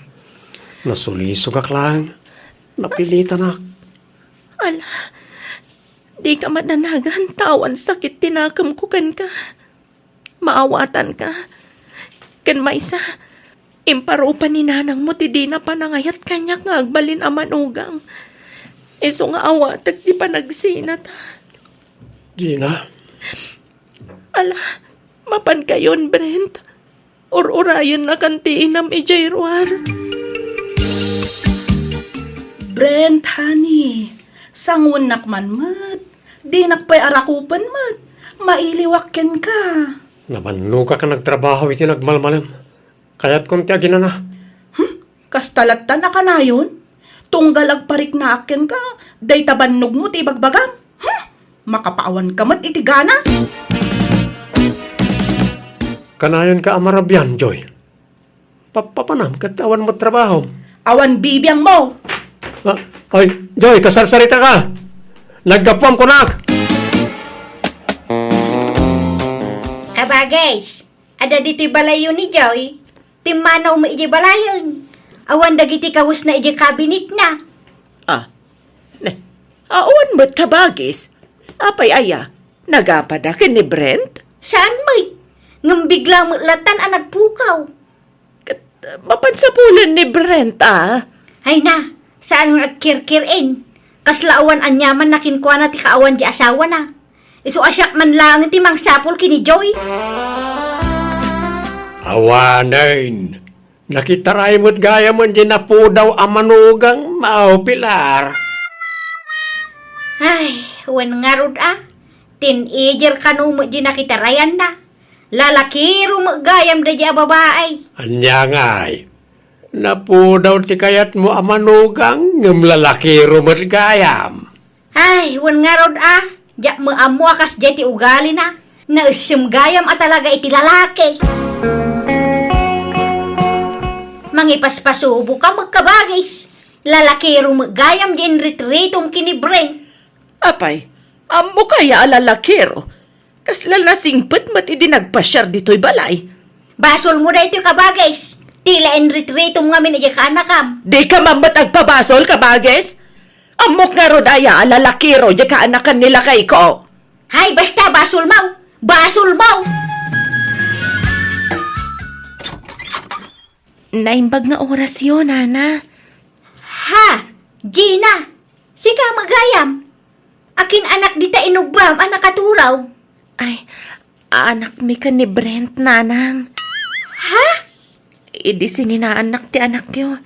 Nasulisogak laeng. Napilitanak. Ala, dika madanagan, ta awan sakit ti nakemko kenka. Maawatanka. Ken maysa, imparupa ni nanangmo ti dina panangayat kaniak nga agbalin a manugang. Isu nga awatek ti panagsinata. Gina. Ala, mapankayon, Brent. Ur-urayennakan ti inam idiay ruar. Brent, honey, sanguennak man met. Dinak pay arakupen met. Mailiwak kenka. Namannogak a nagtrabaho iti nagmalmalem. Kayatkon ti aginana. Hmm? Kasta lattan a kanayon? Tunggal agpariknaak kenka, dayta bannogmo ti ibagbagam. Hmm? Makapaawanka met iti ganas. Kanayonka a marabian, Joy. Pappapanam ket awan met trabahom. Awan bibiangmo. Ah, ay, Joy, kasarsaritaka. Naggapuam kunak. Kabagis, adda ditoy balayyo ni Joy. Pimmanawmi idiay balayen. Awan dagiti kawesna idiay kabinetna. Ah, ne, awan met kabagis. Apay aya? Nagapada ken ni Brent? Saan met. Ngem bigla met lattan a nagpukaw. Ket, uh, mapan sapulen ni Brent, ah. Ay na, Saan nga agkirkir-in. Kasla awan aniaman na kenkuana ti kaawan di asawana. Isu a siak man laeng ti mangsapul ken ni Joy. Awanen, nakitaray met gayam di napudaw a manugang, Mao Pilar. Ay, wen ngarud a. Teenager kano met di nakitarayanna. Lalakiro met gayam daydi a babai. Ania ngay? Napudaw ti kayatmo a manugang, ngem lalakiro met gayam. Ay, wen ngarud a, diak met ammo a kasdiay ti ugalina. Naessem gayam a talaga iti lalaki. Mangipaspasubo ka met, kabagis. Lalakiro met gayam di inritritom ken ni Brent. Apay, ammok aya a lalakiro? Kasla nasingpet met idi nagpasiar ditoy balay. Basolmo daytoy, kabagis. Tila inritritom ngamin idiay kaanakam. Dika man met agpabasol, kabagis. Ammok ngarud aya a lalakiro diay kaanakan ni lakayko? Hay, basta, basolmo! Basolmo! Naimbag nga orasyo, nana. Ha? Gina? Sika met gayam? Akin anak dita inugbam a nakaturaw? Ay, anakmi ken ni Brent, nanang. Ha? Idi sininaannak ti anakyo,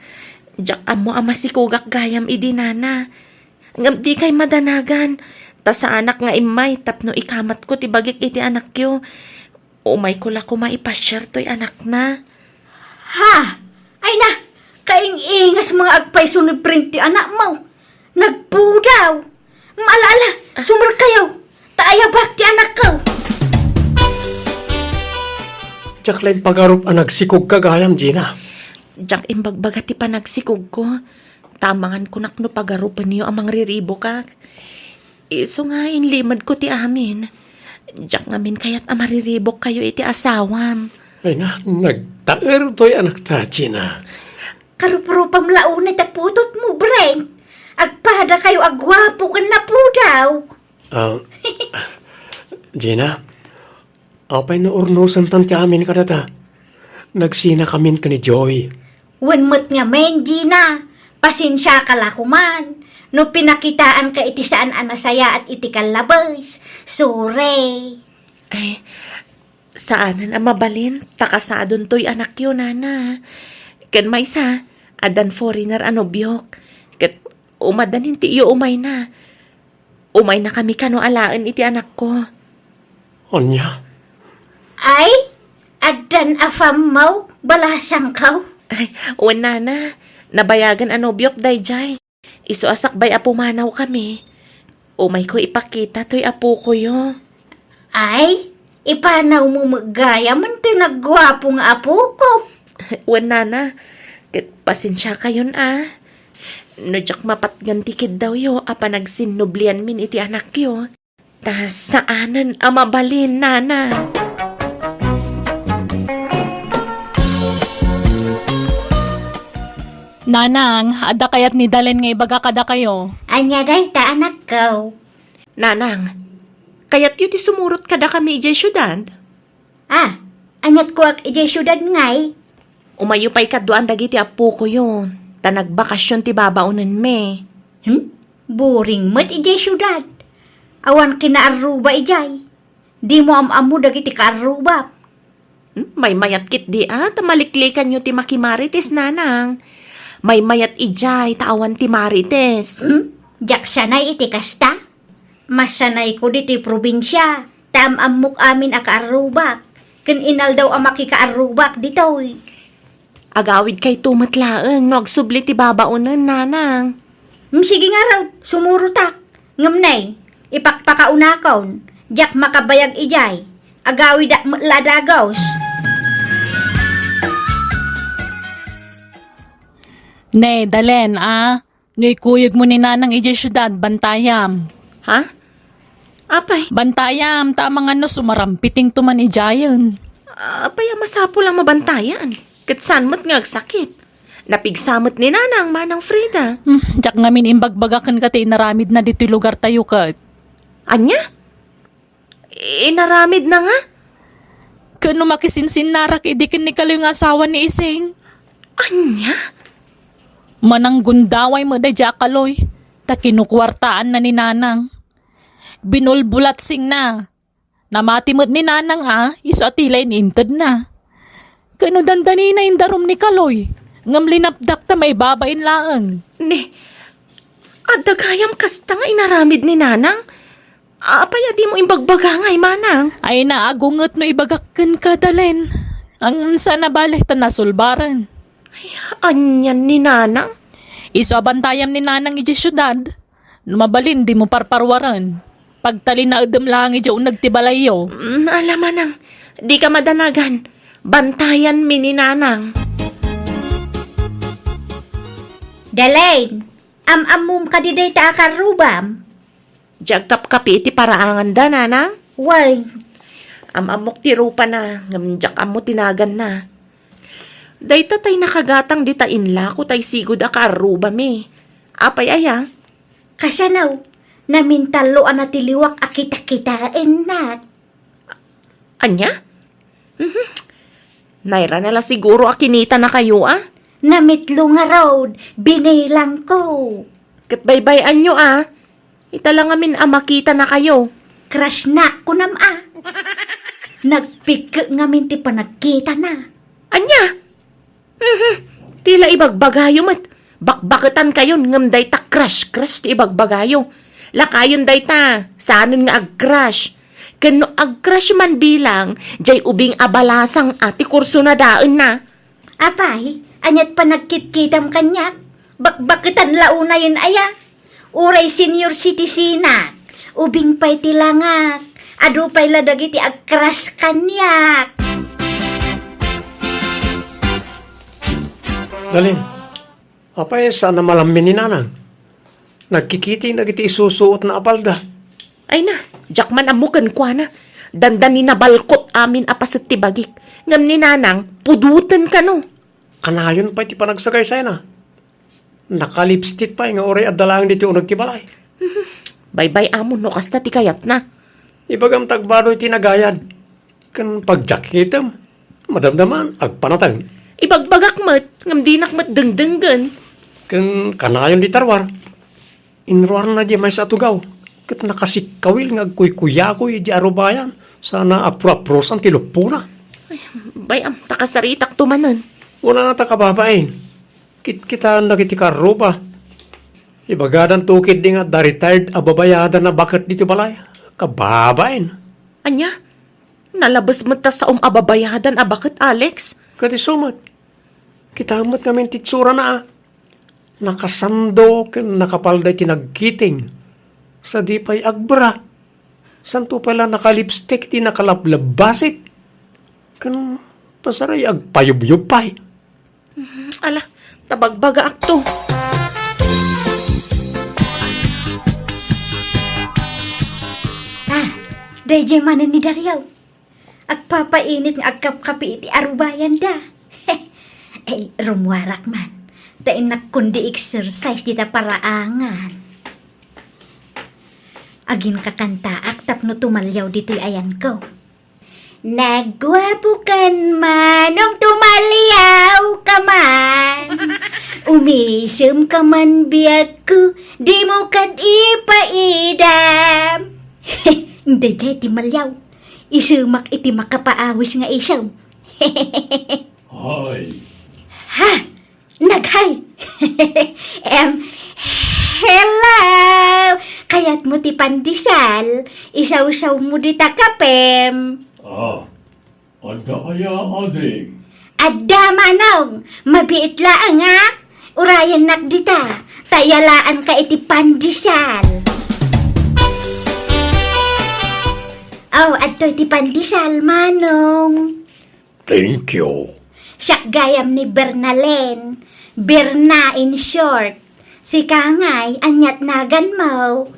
diak ammo a masikogak gayam idi, nana. Ngem dikay madanagan, ta saanak nga immay tapno ikamatko ti bagik iti anakyo. Umayko la koma ipasiar toy anakna. Ha? Ay na, kaing-ingas nga agpayso ni Brent ti anakmo. Nagpudaw. Ala, ala, sumerkayo. Ta ayabak ti anakko. Diak la impagarup a nagsikogka gayam, Gina. Diak imbagbaga ti panagsikogko. Ta amangan kunak no pagarupenyo a mangriribokak. Isu nga inlimedko ti amin. Diak ngamin kayat a mariribokkayo iti asawam. Ay na, nagtaer toy anakta, Gina. Karuprupam la unay ta putotmo, Brent. Agpadakayo a guapo ken napudaw. Ah, Gina, apay no urnosentan ti amin kadata? Nagsinakamin ken ni Joy. Wen met ngamin, Gina, pasensiaka la koman no pinakitaanka iti saan a nasayaat iti kallabes. Sorry. Ay, saanen a mabalin ta kasadon toy anakyo, nana. Ken maysa, addan foreigner a nobiok. Ket umadanin ti iyo umayna. Umaynakami kano alaen iti anakko. Ania? Ay, addan apammo, balasangko. Ay, wen, nana, nabayagen a nobiok daydiay. Isu a sakbay a pumanawkami, umayko ipakita toy apokoyo. Ay, ipanawmo met gayam toy nagguapo nga apoko. Wen, nana, ket pasensiakayon a. No diak mapatgan ti kiddawyo a panagsinnublianmin iti anakyo, ta saanen a mabalin, nana. Nanang, adda kayat ni Dalen nga ibaga kadakayo? Ania dayta, anakko? Nanang, kayatyo ti sumurot kadakami idiay siudad? Ah, aniat kuak idiay siudad ngay? Umayyo pay kaduan dagiti appokoyo, ta nagbakasion ti babaonenmi. Hmm? Boring met idiay siudad. Awan kinaarruba idiay. Dimo am-ammo dagiti kaarrubam. Hmm? Maymayat ketdi a, ta maliklikanyo ti makimarites, nanang. Maymayat idiay, ta awan ti marites. Hmm? Diak sanay iti kasta. Masanayko ditoy probinsia, ta am-ammok amin a kaarrubak, ken inaldaw a makikaarrubak ditoy. Agawidkayto met laeng no agsubli ti babaonen, nanang. Mm, sige ngarud, sumurotak. Ngem ne, ipakpakaunakon, diak makabayag idiay. Agawidak met la dagus. Ne, Dalen, a? No ikuyogmo ni nanang idiay siudad, bantayam. Ha? Apay? Bantayam, ta amangan no sumarampitingto man idiayen. Apay a masapul a mabantayan? Ket saan met nga agsakit? Napigsa met ni nanang, Manang Frida. Hmm, diak ngamin imbagbaga kenka ti inaramidna ditoy lugartayo ket. Ania? Inaramidna nga? Ken no makisinsinnarak idi ken ni Kaloy nga asawa ni Ising. Ania? Mananggundaway met daydiay a Kaloy, ta kinukuartaanna ni Nanang. Binulbulatsingna. Namati met ni Nanang a isu a ti la inintedna. Ket no dandanina indarum ni Kaloy, ngem linapdakta maibabain laeng. Ni, adda gayam kasta nga inaramid ni Nanang? Apay a dimo imbagbaga ngay, Manang? Ay, naagunget no ibagak kenka, Dalen. Ang saan a bale ta nasulbaren. Ay, anian ni Nanang? Isu a bantayam ni Nanang idiay siudad. No mabalin, dimo parparuaren. Pagtalinaedem laeng idiay uneg ti balayyo. Mm, ala, Manang, dika madanagan. Bantayanmi ni Nanang. Dalen, am-ammom kadi dayta a karrubam? Diak kapkapi iti paraanganda, Nanang. Wen. Am-ammok ti rupana, ngem diak ammo ti naganna. Dayta tay nakagatang dita inlako tay sigud a kaarrubami. Apay aya? Kasano? Namintallo a natiliwak a kitakitaennak. Ania? Mhm. Nairana la siguro a kinitanakayo, a? Namitlo ngarud, binilangko. Ket baybay-anyo, a? Ita la ngamin a makitanakayo. Crushnak, kunam, a? Nagpikke ngamin ti panagkitana. Ania? Mhm. Ti la ibagbagayo met, bakbaketankayon ngem dayta crush-crush ti ibagbagayo. Lakayon dayta, saanen nga ag-crush. Ken no ag-crush man bilang, diay ubing a balasang a ti kursunadaenna. Apay, aniat panagkitkitam kaniak? Bakbaketan la unayen aya? Uray senior citizenak, ubing pay ti langak, adu pay la dagiti ag-crush kaniak. Dalen, apay saan a malammi ni Nanang? Nagkikiting dagiti isusuotna a palda. Ay na, diak man ammo kenkuana. Dandani nabalkot amin a paset ti bagik. Ngem ni Nanang, pudoten kano. Kanayon pay ti panagsagaysayna. Naka-lipstick pay nga uray adda laeng ditoy uneg ti balay. Baybay-amon no kasta ti kayatna. Ibagam ta agbado iti nagayad. Ken pagjakitem, madamdaman, agpanateng. Ibagbagak met, ngem dinak met dengdenggen. Ken kanayon dita ruar. Inruarna diay maysa a tugaw, ket nakasikkawil nga agkuykuyakoy idiay arubayan, sana apro-aprosan ti luppona. Ay, bay-am, ta kasaritakto manen. Una ta kababain, kitkitaen dagiti karruba. Ibagadanto ketdi nga adda retired a babayadan a baket ditoy balay. Kababain. Ania? Nalabes met ta saom a babayadan a baket, Alex? Ket isu met. Kitaem met ngamin ti itsurana, a. Nakasando ken nakapalda iti nagkiting. Sadi pay agbra. Santo pay la nakalipstick ti nakalablabasik. Ken pasaray agpayubyob pay. Mhm, ala, ta bagbagaakto. Ah, daydiay manen ni Dario. Agpapainit nga agkapkapi iti arubayanda. Ay, rummuarak man. Ta innak kundi exercise dita paraangan. Aginkakantaak tapno tumaliaw ditoy ayanko. Nagguapo kan manong tumaliaw ka man. Umisem ka man biagko, di mo kad ipaidam. Daydiay ti maliaw. Isemak iti makapaawis nga isem. Hay. Ha? Naghay. Em, hello! Kayatmo ti pandesal? Isawsawmo dita kapem. Ah, adda aya, ading? Adda, manong. Mabiit laeng, a. Urayennak dita. Ta iyalaanka iti pandesal. Oh, adtoy ti pandesal, manong. Thank you. Siak gayam ni Bernalen. Berna in short. Sika ngay, aniat naganmo?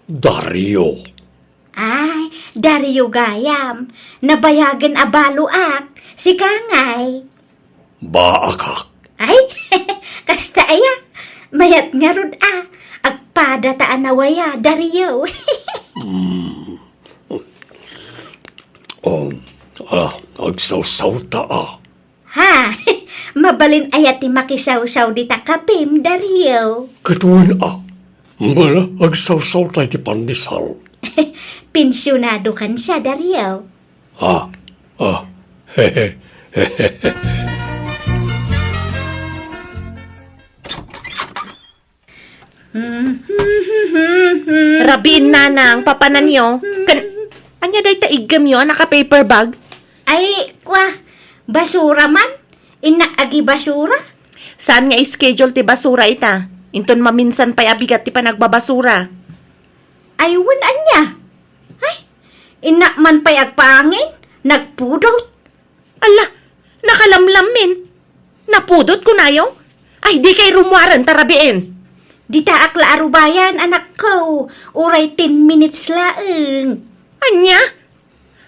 Dario. Ay, Dario gayam. Nabayagen a baloak. Sika ngay? Baakak. Ay, kasta aya. Mayat ngarud a. Agpada ta a nawaya, Dario. Hmm. Oh, ah, agsawsawta, a. Ha? Mabalin aya ti makisawsaw dita kapim, Dario? Ket wen a. Bala, agsawsawtay ti pandesal. Pensionado kansa, Dario. Ah, ah. Rabiin, nanang, papananyo. Ken, ania dayta iggemyo a naka-paper bag? Ay, kwa, basura man. Innak agibasura? Saan nga schedule ti basura ita? Inton maminsan pay a bigat ti panagbabasura. Ay, wen ania? Ay, innak man pay agpaangin, nagpudot. Ala, nakalamlammin. Napudot kunayo? Ay, di kay rummuaren ta rabiin. Ditaak la arubayan, anakko. Uray ten minutes laeng. Ania?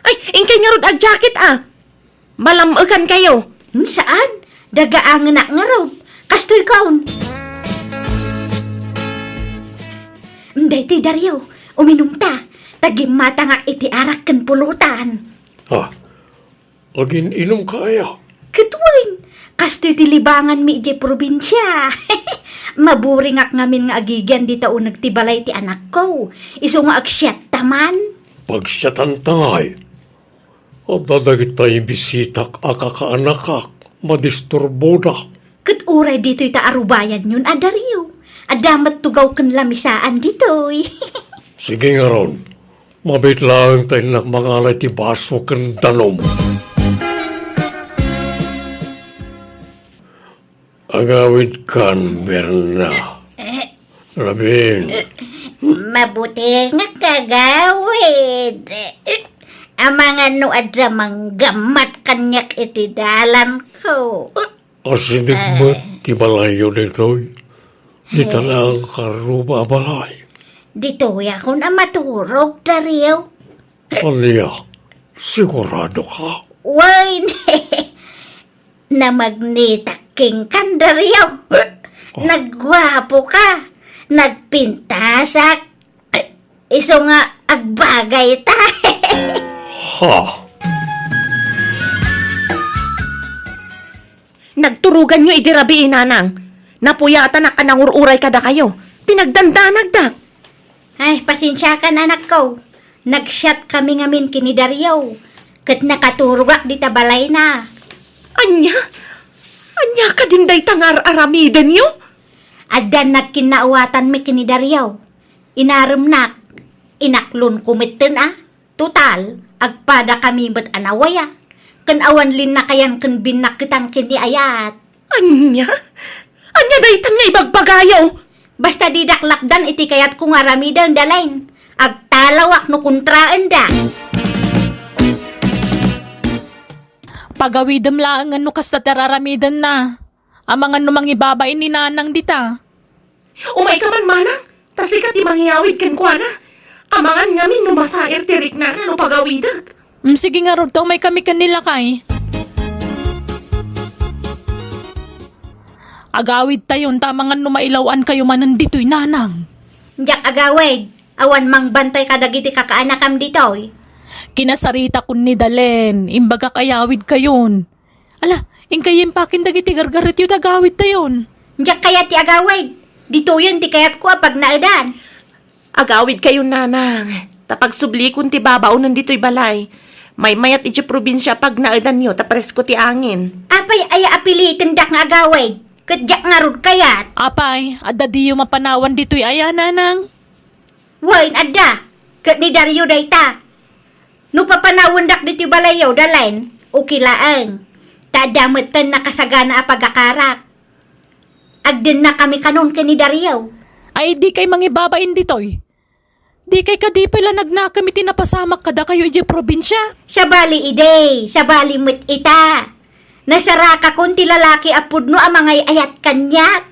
Ay, inkay ngarud a jacket, a. Malam-ekan kayo. Hmm, saan? Dagaangenak ngarud. Kastoy kaon. Hmm, daytoy, Dario, uminumta. Ta gimmatangak iti arak ken pulutan. Ah, agin-inumka aya? Ket wen, kastoy ti libanganmi idiay probinsia. Maburingak ngamin nga agigian dita uneg ti balay ti anakko. Isu nga agsiatta man. Pagsiatanta ngay. Adda dagiti bisitak a kakaanakak, madisturboda. Ket uray ditoy ta arubayanyon a, Dario. Adda met tugaw ken lamisaan ditoy. Sige ngarud, mabiit laeng ta innak mangalay ti baso ken danum. Agawidkan, Berna. Rabin. Mabuti nga kagawid. Amangan no adda manggammat kaniak iti dalanko. Asideg met ti balayyo ditoy. Dita laeng karuba a balay. Ditoyakon a maturog, Dario. Ania? Sigurado ka? Wen, namagnitak kenka, Dario. Oh. Nagguapo ka. Nagpintasak. Isu nga agbagay ta. Ha? Nagturoganyo idi rabii, nanang. Napuyatanak a nangur-uray kadakayo. Pinagdandanagdak. Ay, pasensiakan, anakko. Nagsiatkami ngamin ken ni Dario. Ket nakaturogak dita balayna. Ania? Ania kadin dayta nga ar-aramidenyo? Adda nagkinnawatanmi ken ni Dario. Inaremnak. Inaklonko metten a. Total, agpadakami met a nawayan, ken awan linnakayan ken binnaketan ken ni ayat. Ania? Ania daytan nga ibagbagayo? Basta didak lapdan iti kayatko nga aramiden, Dalain. Agtalawak no kontraenda. Pagawidem laengen no kasta ti ar-aramidenna. Amangan no mangibabain ni Nanang dita. Umayka man, manang, ta sika ti mangiyawid kenkuana. Amangan ngamin no masair ti riknana no pagawidek. Mm, sige ngarud, ta umaykami ken ni lakay. Agawidtayon, ta amangan no mailaw-ankayo manen ditoy, Nanang. Diak agawid, awan mangbantay kadagiti kakaanakam ditoy. Kinasaritakon ni Dalen, imbagak ayawidkayon. Ala, inkay impakin dagiti gargaretyo ta agawidtayon. Diak kayat ti agawid. Ditoyen ti kayatko a pagnaedan. Agawidkayon, nanang, ta pagsublikon ti babaonen ditoy balay. Maymayat idiay probinsia a pagnaedanyo ta presko ti angin. Apay aya a pilitendak nga agawid? Ket diak ngarud kayat. Apay, adda diyo mapanawan ditoy aya, nanang? Wen, adda. Ket ni Dario dayta. No papanawendak ditoy balayyo, Dalen, okay laeng. Ta adda metten nakasagana a pagakarak. Agdennakami kanon ken ni Dario. Ay, dikay mangibabain ditoy. Dikay kadi pay la nagnakem iti napasamak kadakayo idiay probinsia? Sabali idi, sabali met ita. Nasarakakon ti lalaki a pudno a mangay-ayat kaniak.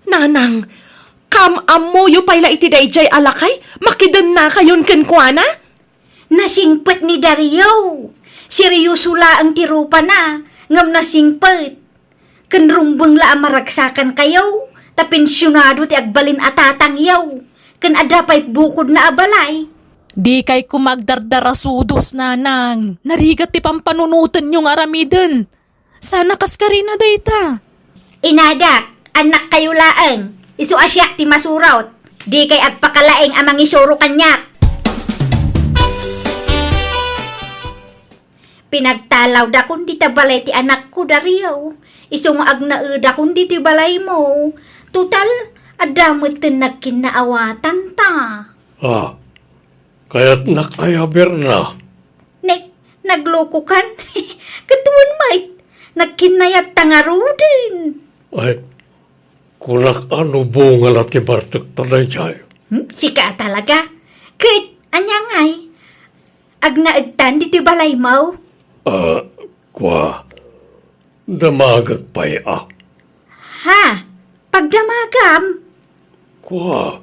Nanang, kaam-ammoyo pay la iti daydiay a lakay, makidennakayon kenkuana? Nasingpet ni Dario. Seryoso laeng ti rupana, ngem nasingpet. Ken rumbeng la a maragsakankayo, ta pensionado ti agbalin a tatangyo, ken adda pay bukodna a balay. Dikay koma agdardarasudos, nanang. Narigat ti pampanunotenyo nga aramiden. Saan a kaskarina dayta? Inadak, annakkayo laeng. Isu a siak ti masurot. Dikay agpakalaing a mangisuro kaniak. Pinagtalawdakon dita balay ti anakko, Dario. Isu nga agnaedakon ditoy balaymo. Total, adda metten nagkinnaawatanta. Ah, kayatnak aya, Berna? Ne, naglokokan. Ket wen met, nagkinnayatta ngaruden. Ay, kunak a no bunga la ti bartekta daydiay. Hmm? Sika a talaga? Ket, ania ngay? Agnaedtan ditoy balaymo? Ah, kua, damagek pay a. Ha? Pagdamagam? Kua,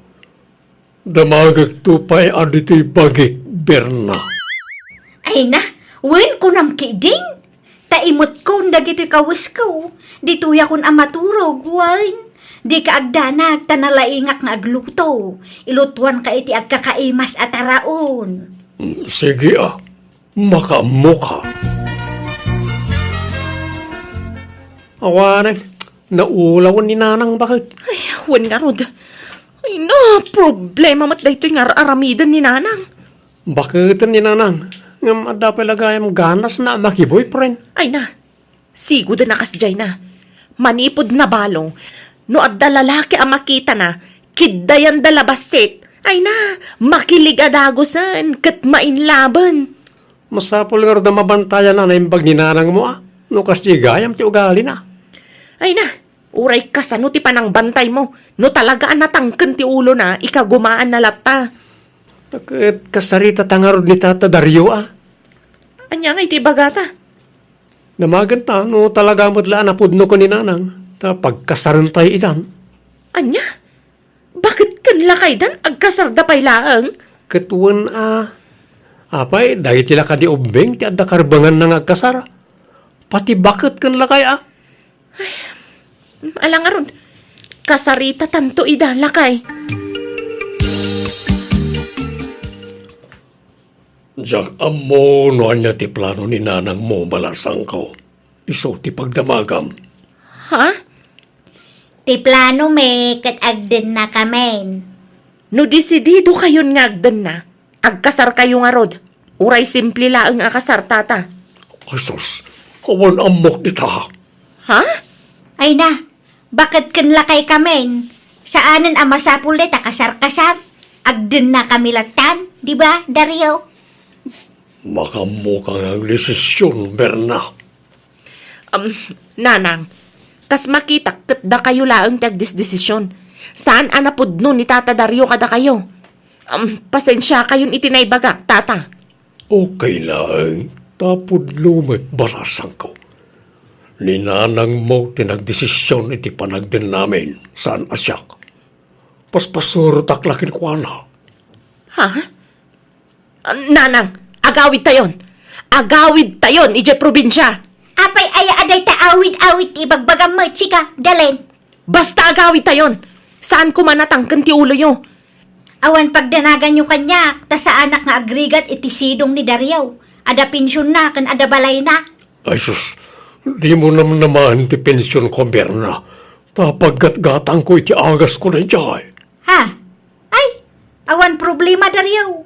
damagekto pay a ditoy bagik, Berna. Ay na, wen kunam ketdin. Ta imutkon dagitoy kawesko, ditoyakon a maturog, wen. Dika agdanag ta nalaingak nga agluto. Ilutoanka iti agkakaimas a taraon. Mm, sige a, makaammoka. Awanen, naulawen ni Nanang baket. Ay, wen ngarud. Ay na, problema met daytoy nga ar-aramiden ni Nanang. Baketen ni Nanang, ngem adda pay la gayam ganasna a maki-boyfriend. Ay na, sigoden a kasdiay na. Manipud nabalo, no adda lalaki a makitana, kiddayanda la bassit. Ay na, makilig a dagusen ket mainlaben. Masapul ngarud a mabantayan a naimbag ni Nanangmo a, no kasdiay gayam ti ugalina. Ay na, uray kasano ti panangbantaymo, no talaga a natangken ti ulona, ikagumaanna latta. Ket kasaritata ngarud ni Tata Dario a. Ania ngay ti ibagata? Damagenta no talaga met la a napudno ken ni Nanang, ta pagkasarentayo idan. Ania? Baketken lakaydan, agkasarda pay laeng? Ket wen a. Apay, dagiti la kadi ubbing ti adda karbenganna nga agkasar. Pati baketken lakay a. Ala ngarud, kasaritatanto ida, lakay. Diak ammo no ania ti plano ni Nanangmo, balasangko. Isu ti pagdamagam. Ha? Ti plano mi ket agdennakamin. No desididokayon nga agdenna, agkasarkayo ngarud. Uray simple laeng a kasar, Tata. Ay sus, awan ammok dita. Ha? Ay na, baketken lakaykamin. Saanen a masapul dayta kasar-kasar. Agdennakami lattan, di ba, Dario? Makaammoka nga agdesision, Berna. Um, Nanang, kas makitak ket dakayo laeng ti agdesdesision. Saan a napudno ni Tata Dario kadakayo. Um, pasensiakayon iti naibagak, Tata. Okay laeng, ta pudno met, balasangko. Ni Nanangmo ti nagdesision iti panagdennamin, saan a siak. Paspasurotak la kenkuana. Ha? Ah, Nanang, agawidtayon. Agawidtayon idiay probinsia. Apay aya a dayta awid-awid ti ibagbagam met, sika, Dalen? Basta agawidtayon. Saan koma natangken ti uloyo. Awan pagdanaganyo kaniak, ta saanak nga agrigat iti sidong ni Dario. Adda pensionna ken adda balayna. Ay sus, dimo namnamaen ti pensionko, Berna. Ta paggatgatangko iti agasko daydiay. Ha? Ay, awan problema, Dario.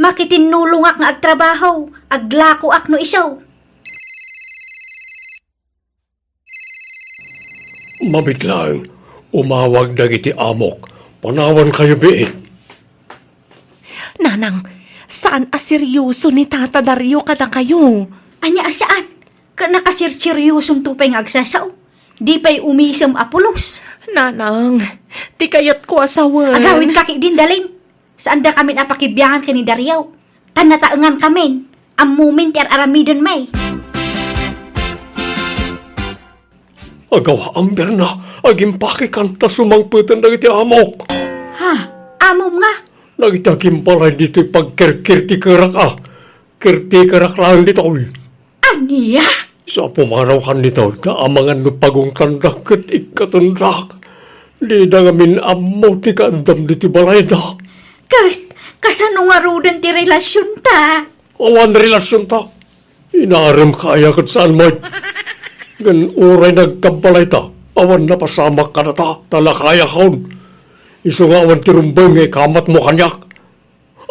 Makitinnulongak nga agtrabaho, aglakoak no isu. Mabiit laeng, umawag dagiti amok. Panawankayo biit. Nanang, saan a serioso ni Tata Dario kadakayo. Ania a saan? Ket nakasirseriosom to pay nga agsasao. Di pay umisem a pulos. Nanang, ti kayatko a sawen. Agawidka ketdin, Dalen. Saandakamin a pakibiangan ken ni Dario. Ta nataengankamin. Ammomin ti ar-aramiden, may. Agawaam, Berna, agimpakekan ta sumangpeten dagiti amok. Ha? Amom nga? Dagiti agimbalay ditoy pagkerkertikerak a. Kertikerak laeng ditoy. Ania? Sa pumanaw kan ditoy, ta amangan no pagungtandak ket ikkatendak. Dida ngamin ammo ti kaaddam ditoy balayda. Ket, kasano ngaruden ti relasionta? Awan relasionta. Inaarem ka aya ket saan met. Ngem uray nagkabbalayta, awan napasamak kadata, ta lakayakon. Isu nga awan ti rumbeng nga ikamatmo kaniak.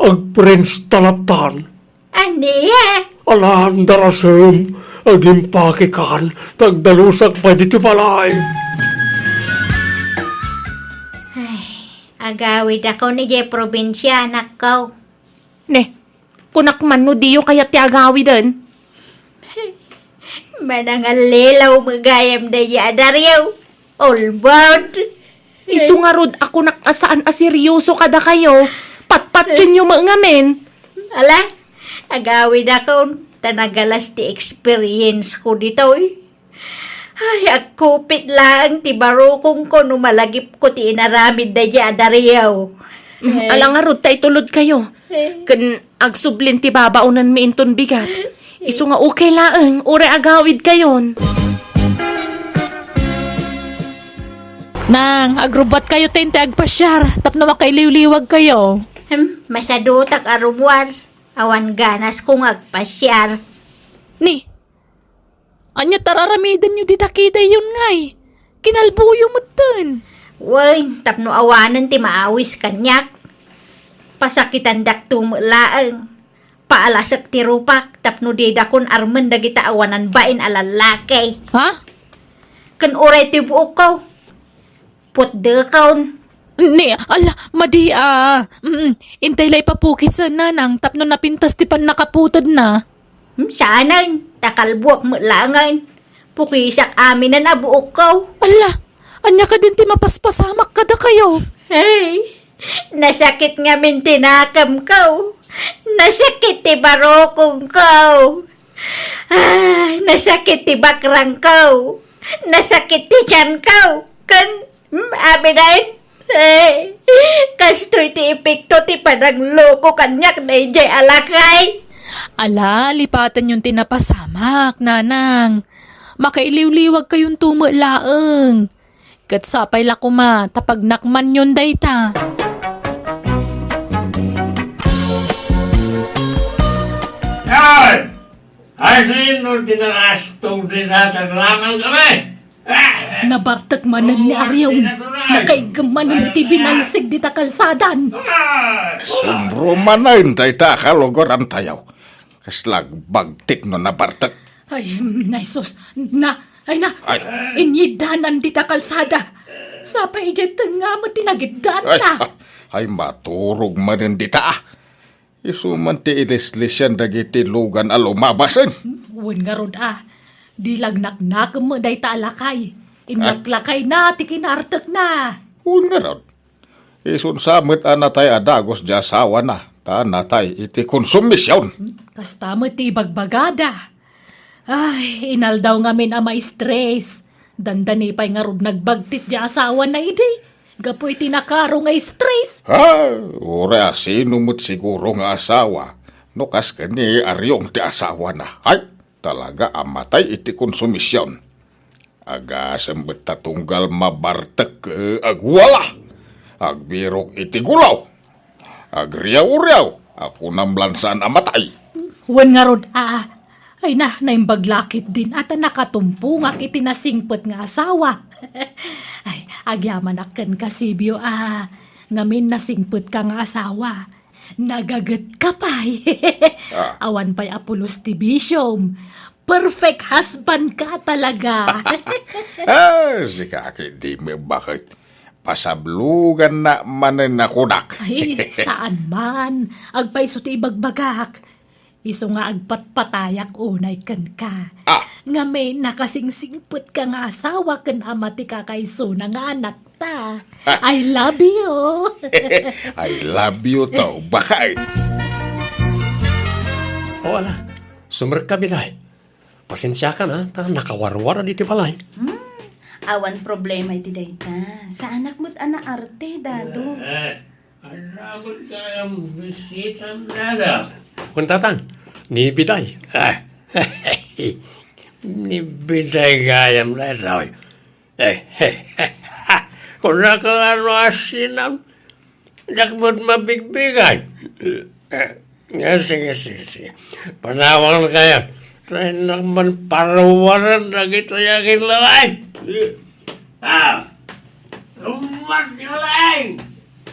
Agprince ta lattan. Ania? Alan, darasem, agimpakikan, ta agdalusak pay ditoy balay. Ay, agawidakon idiay probinsia, anakko. Ne, kunak man no diyo kayat ti agawiden. Manangallilaw met gayam daydi a Dario. All bound. Isu ngarud a kunak a saan a serioso kadakayo. Patpatienyo met ngamin. Ala, agawidakon, ta nagalas ti experience ko ditoy. Ay, agkupit laeng ti barukongko no malagipko ti inaramid daydi a Dario. Mm, eh. Ala ngarud ta itulodkayo. Eh. Ken agsublin ti babaonenmi inton bigat. Isu nga okay laeng, uray agawidkayon. Nang, agrubbuatkayo ta intay agpasiar tapno makailiwliwagkayo. Hmm, masadutak a rummuar. Awan ganasko nga agpasiar. Ni, ania ti ar-aramidenyo dita kidayyon ngay? Kinalboyo metten. Wen, tapno awanen ti maawis kaniak. Pasakitandakto met laeng. Paalasek ti rupak tapno didakon armen dagita awanan bain a lallaki. Ha? Ken uray ti buokko. Putdekon. Ni, ala, madi, ah, mm, intay la ipapukisen, nanang, tapno napintas ti pannakaputedna. Hmm, saanen, ta kalbuak met laengen. Pukisak aminen a buokko. Ala, ania kadin ti mapaspasamak kadakayo? Hey, nasakit ngamin ti nakemko. Nasakit ti barukongko. Ay, nasakit ti bakrangko. Nasakit ti tianko. Ken Hmm, aminen? Eh, kastoy ti epekto ti panangloko kaniak daydiay a lakay. Ala, lipatenyon ti napasamak, nanang. Makailiwliwagkayonto met laeng. Ket sapay la koma ta pagnakmanyon dayta. Ay! Ay, sino ti nakastog ti tataglaman kami? Nabartek manen ni Arion. Nakaiggem manen iti binalsig dita kalsadan. Sumbro manen dayta a kalugarantayo. Kasla agbagtik no nabartek. Ay, mm, ay sus. Na, ay na. Ay. Inyiddanan dita kalsada. Sapay idiay tengnga met ti nagiddaanna. Ay, ay, maturog manen dita, ah. Isu man ti ilislisian dagiti lugan a lumabasen. Wen ngarud a, di la agnaknakem met dayta a lakay. Innak lakayna ti kinartekna. Wen ngarud, isun sa met a natay a dagus di asawana, ta natay iti konsumision. Kasta met ti ibagbagada. Ay, inaldaw ngamin a maistres. Dandani pay ngarud nagbagtit di asawana idi. Gapu iti nakaro nga stress. Ha? Uray a sino met siguro nga asawa no kas ken ni Arion ti asawana. Ay, talaga a matay iti konsumision. Agasem met ta tunggal mabartek, eh, agwala. Agbirok iti gulaw. Agriaw-riaw. Akunam lan saan a matay. Wen ngarud, a, ay na, naimbag la ketdin a ta nakatumpongak iti nasingpet nga asawa. Ay, agyamanak kenka, Sibio, a, ngamin nasingpetka nga asawa. Nagagetka pay. Ah. Awan pay a pulos ti bisiom. Perfect husband ka talaga. Ah, sika, di met baket. Pasabloganna manen a kunak. Ay, saan man. Agpayso ti ibagbagak. Isu nga agpatpatayak unay kenka. Ah. Ngamin, nakasingsingpetka nga asawa ken ama ti kakaisuna nga anakta. I love you. I love you too, baket. O, ala, sumrekka, biday. Pasensiakan, a, ta nakawarwar ditoy balay. Hmm, awan problema iti dayta. Saanak met a naarte, Dado. Eh, ania met gayam bisitam, Dado? Wen, Tatang, ni Biday. Ah, ni Biday gayam daytoy. Eh, kunaka nga no asinam, diak met mabigbigan. Eh, eh, sige, sige, sige. Panawankayo. Tay nakman paruwaran dagitoy a kinlalay. Ah! Ummat kinlalay!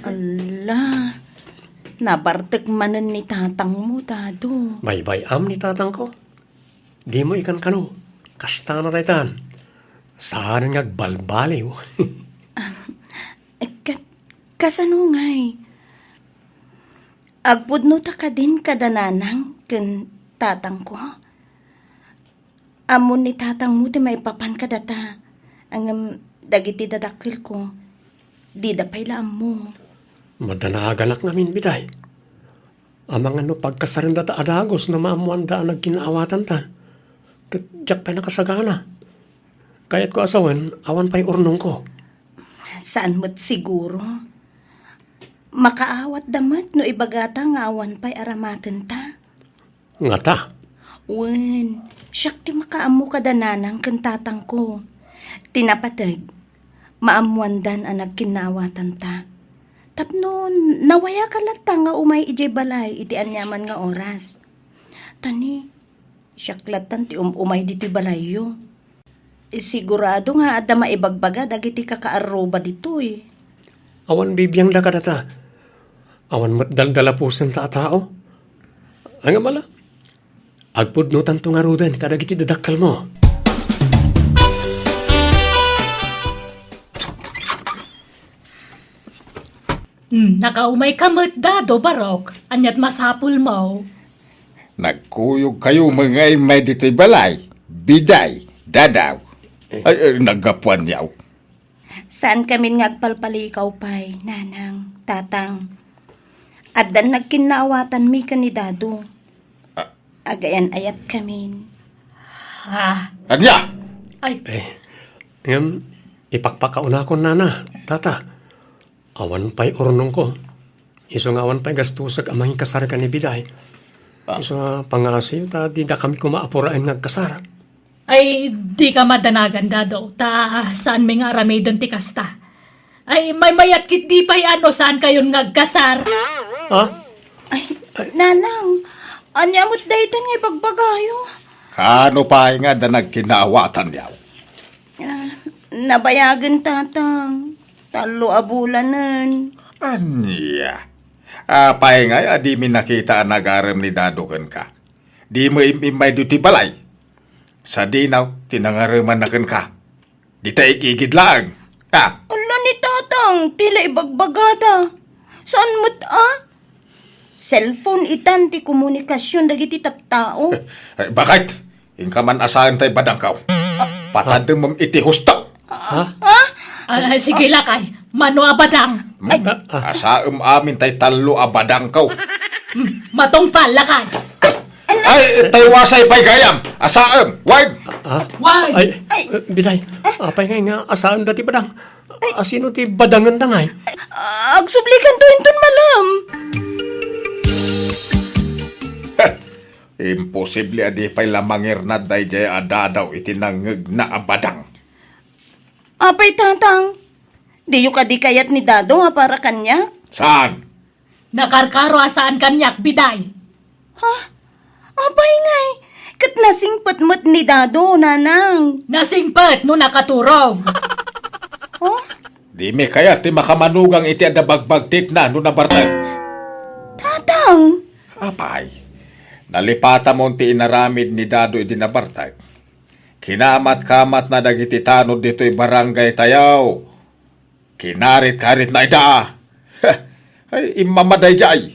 Ala, nabartek manen ni tatangmo, Dado. Baybay-am ni tatangko. Dimo ikankano. Kasta na daytan. Saan nga agbalbaliw. Ket kasano ngay? Agpudno ta kadin kada nanang ken tatangko? Ammon ni tatangmo ti maipapan kadata, ngem dagiti dadakkelko, dida pay la ammo. Madanaganak ngamin, Biday. Amangan no pagkasarenda ta a dagus no maammoanda a nagkinnaawatanta. Ket diak pay nakasagana. Kayatko a sawen, awan pay urnongko. Saan met siguro. Makaawatda met no ibagata nga awan pay aramatenta. Ngata? Wen, siak ti makaammo kada nanang ken tatangko. Ti napateg, maammoandan a nagkinnaawatanta. Tapno nawayaka latta nga umay idiay balay iti aniaman nga oras. Ta ni, siak lattan ti um-umay ditoy balayyo. Sigurado nga adda maibagbaga dagiti kakaarruba ditoy. Awan bibiangda kadata. Awan met daldalapusenta a tao. Ngem ala, agpudnotanto ngaruden kadagiti dadakkelmo. Hmm, nakaumayka met, Dado, Barok. Ania't masapulmo? Nagkuyogkayo met nga immay ditoy balay, Biday, Dadaw. Eh. Ay, ay, naggapuanyo. Saankamin nga agpalpalikaw pay, Nanang, Tatang. Addan nagkinnaawatanmi ken ni Dado. Ah. Agayan-ayatkamin. Ah. Ania? Ay. Eh, ngem, ipakpakaunakon, Nana, Tata. Awan pay urnongko. Isu nga awan pay gastusek a mangikasar ken ni Biday. Ah. Isu nga pangngasiyo ta didakami koma a puraen nga agkasar. Ay, dika madanagan, Dado, ta saanmi nga aramiden ti kasta. Ay, maymayat ketdi pay a no saankayon nga agkasar. Ha? Ay, Nanang, ania met daytan nga ibagbagayo? Kaano pay nga adda nagkinnaawatanyo? Ah, nabayagen, Tatang. Tallo a bulanen. Ania? Apay ngay a dimi nakita a nagarem ni Dado kenka? Dimo im-immay ditoy balay? Sadino ti nangaremanna kenka? Dita igigid laeng. Ah. Ala ni Tatang, ti la ibagbagada. Saan met a? Cellphone itan ti komunikasion dagiti tattao. Eh, eh, bakit? Inka man asaen tay badangko. Ah. Patademem iti husto. Ha? Ah, ah, sige lakay. Mano a badang? Hmm? Ay. Ah, ah. Asaem amin tay tallo a badangko. Hmm, matungpal lakay. Ay, tay wasay pay gayam. Asaem, wine. Ah? Wine. Ay, ay, eh, Biday. Apay ngay nga asaenda ti badang? Ay. Asino ti badangenda ngay? Ay, agsublikanto inton malem. Heh, imposible a di pay la mangirnad daydiay a Dadaw iti nangngegna a badang. Apay, Tatang? Diyo kadi kayat ni Dado a para kaniak? Saan? Nakarkaro a saan kaniak, Biday. Ha? Apay ngay, ket nasingpet met ni Dado, Nanang. Nasingpet no nakaturog. Oh? Dimi kayat ti makamanugang iti adda bagbagtitna no nabartek. Tatang! Apay, nalipatamon ti inaramid ni Dado idi nabartek. Kinamat-kamatna dagiti tanod ditoy barangay tayo. Kinarit-karitna ida. Ay, immama daydiay.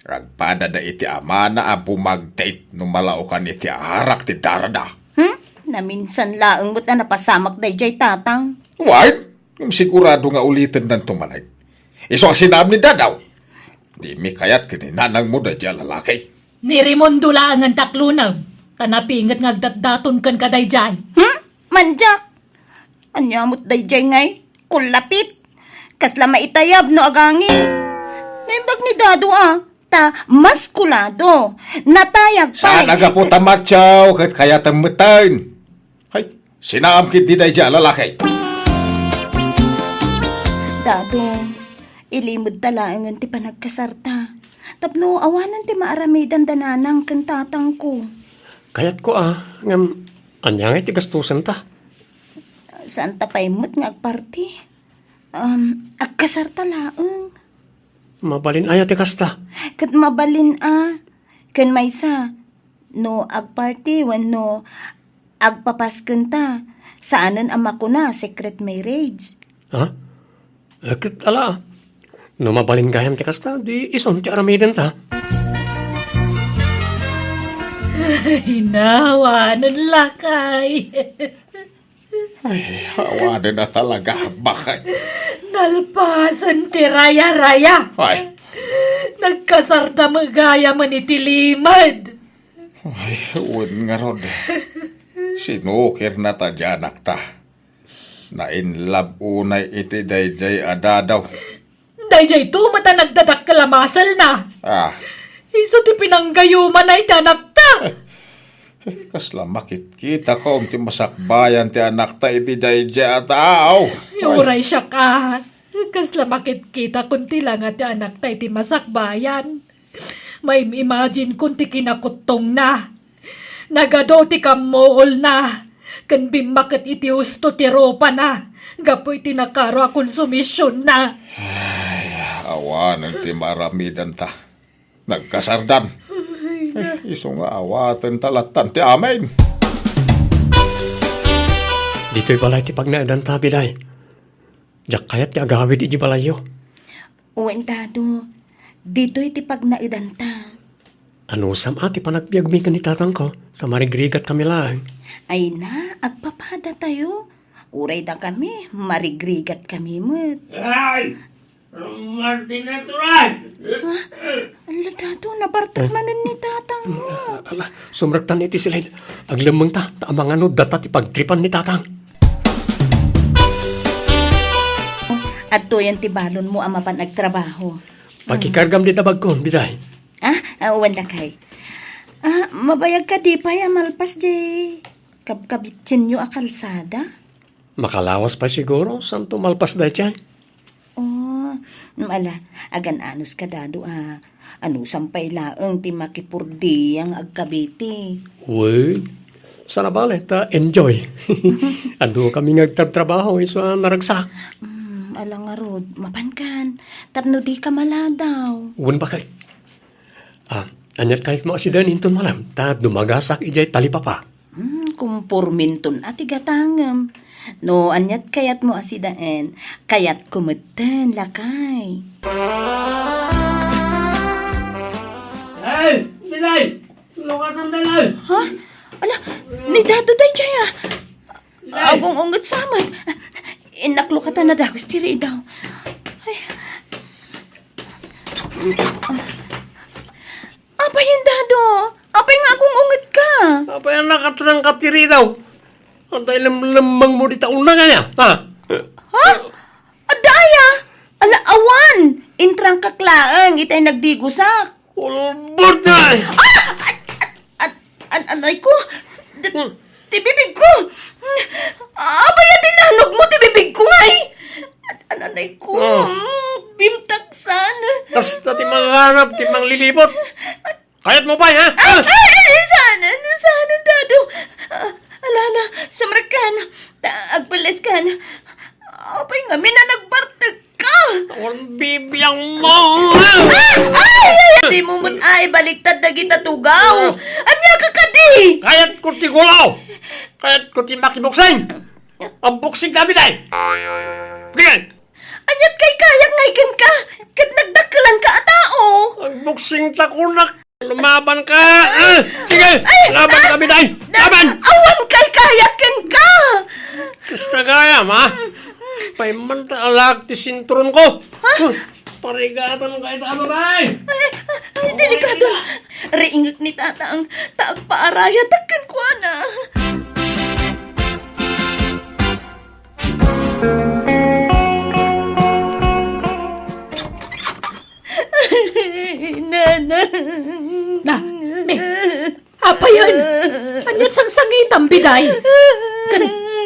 Agpadada iti amana a bumagtit no malaokan iti arak ti darada. Hmm? Naminsan laeng met a napasamak daydiay, Tatang. Wait! Ngem sigurado nga ulitendanto manen. Isu a sinaam ni Dadaw. Dimi kayat ken ni nanangmo daydiay a lalaki. Ni Raimundo laengen taklonem, ta napinget nga agdatdaton ken kadaydiay. Hmm? Mandiak! Ania met daydiay ngay? Kullapit! Kasla maitayab no agangin. Naimbag ni Dado a, ta maskulado. Natayag pay. Saan a gapu ta macho ket kayatem metten. Hay, sinaam ketdi daydiay a lalaki. Dado, ilimedta laengen ti panagkasarta. Tapno awanen ti maaramidanda nanang ken tatangko. Kayatko a, ngem ania ngay ti gastusenta? Saanta pay met nga agparti. Um, agkasarta laeng. Mabalin aya ti kasta? Ket mabalin a. Ken maysa, no agparti wenno agpapaskenta, saanen a makuna secret marriage. Ha? Eh, ket ala, no mabalin gayam ti kasta, di isun ti aramidenta. Ay, nawanen lakay. Ay, awanen a talaga, bakit? Nalpasen ti raya-raya. Ay. Nagkasarda met gayamen iti limed. Ay, wen ngarud. Sinukirna ta di anakta. Na-in love unay iti daydiay a Dado. Daydiay to met a nagdadakkel a maselna. Ah. Isu ti pinanggayumana iti anakta. Kasla makitkitakon ti masakbayan ti anakta iti daydiay a tao. Ay. Uray siak a. Kasla makitkitakon ti langa ti anakta iti masakbayan. Maim-imagine kon ti kinakutongna. Nagadu ti kammuolna, ken bimmaket iti husto ti rupana gapu iti nakaro a konsumisionna. Ay, awanen ti maaramidenta. Nagkasardan. Ay, na. Eh, isu nga awatenta lattan ti amin. Ditoy balay ti pagnaedanta, Biday. Diak kayat ti agawid iti balayyo. Wen, Dado. Ditoy ti pagnaedanta. Anusam a ti panagbiagmi ken ni tatangko, ta marigrigatkami laeng. Ay na, agpapadatayo. Uray dakami, marigrigatkami met. Ay! Martina turay! Ha? Ala, Dado, nabartek manen ni tatangmo. Ala, sumrektan iti silid. Aglemmengta, ta amangan no data ti pagtripan ni tatang. Adtoyen ti balonmo a mapan agtrabaho. Pakikargam dita bagko, Biday. Ah, ah, wen lakay. Ah, mabayag kadi pay a malpas diay kabkabitsenyo a kalsada? Makalawas pay siguro, santo malpas daydiay. Oh, mm, ala, agan-anos ka, Dado, a. Anusam pay laeng ti makipurdiang agkabiti. Wen, sana bale, ta enjoy. Adu kami nga agtrabtrabaho, isu a naragsak. Mm, ala ngarud, mapankan, tapno di ka maladaw. Wen bakay. Ah, aniat kayatmo a sidaen inton malem, ta dumagasak idiay talipapa. Hmm, kumporminton a ti gatangem. No aniat kayatmo a sidaen, kayatko metten, lakay. Ay, Dilay! Lukatan, Dilay! Ha? Ala, ni Dado daydiay, ah. Nay! Agung-unget sa met. Innak lukatan a dagus ti ridaw. Ay. Apay, Dado? Apay nga agung-unget ka? Apay a nakatrangkap ti ridaw? Anta ilemlemmengmo dita unang aya, ha? Ha? Adda aya? Ala, awan! Intrangkak laeng itay nagdigusak. Ulbod na! Ah! An-, an-, an-, anay ko! D-, Hmm. Ti bibig ko! Apay a dinanogmo ti bibig ko, ngay? An-, an-, anay ko! Hmm. Mm, bimtaksan. Kasta ti manganap, ti manglilibot. Kayatmo pay, ha? Ah, ha? Ay, ay, saan, saan, Dado? Ah, ala, ala, sumrekkan. Ta-, agpelleskan. Apay ngamin a nagbartek ka? Awan bibiang mo! Ah! Ay, ay, ay, di mo met ay baliktad dagita tugaw. Ah. Ania ka kadi? Kayat ko ti gulaw. Kayat ko ti makiboksing. Ang boksing namin ay. Sige. Aniat kay kayak ngay kenka? Ket nagdakkelan ka a tao. Ang boksing ta kunak. Lumaban ka! Ah! Sige! Ay! Laban kami, day! Laban! Awan kay kayak kenka! Kasta gayam, ha? Paiman ta alag ti sinturon ko! Ha? Huh! Parigatan ka ita, babae! Ay, ay, ay, delikado! Riingek ni tatang, ta agpaarayatak kenkuana. Nanang. Na, ne, apayen? Aniat sangsangitam, Biday? Kan,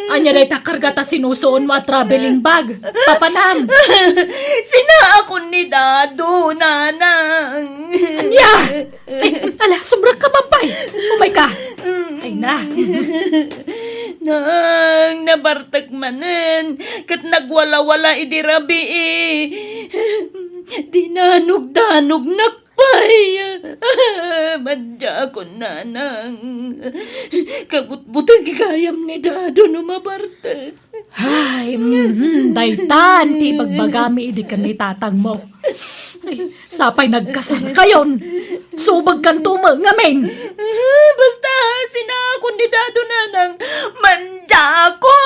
Ania dayta karga ta sinusuonmo a traveling bag? Papanam. Sinaakon ni Dado, Nanang. Ania? Ay, ala, sumrekka man pay. Umayka. Ay na. Nang, nabartek manen, ket nagwalawala idi rabii. Dinanugdanognak pay. Madiakon, Nanang. Kabutbuteng gayam ni Dado no mabartek. Ay, mhm, daytan ti ibagbagami idi ken ni tatangmo. Ay, sapay nagkasarkayon. Subagkanto met ngamin. Basta, sinaakon ni Dado, Nanang. Mandiakon!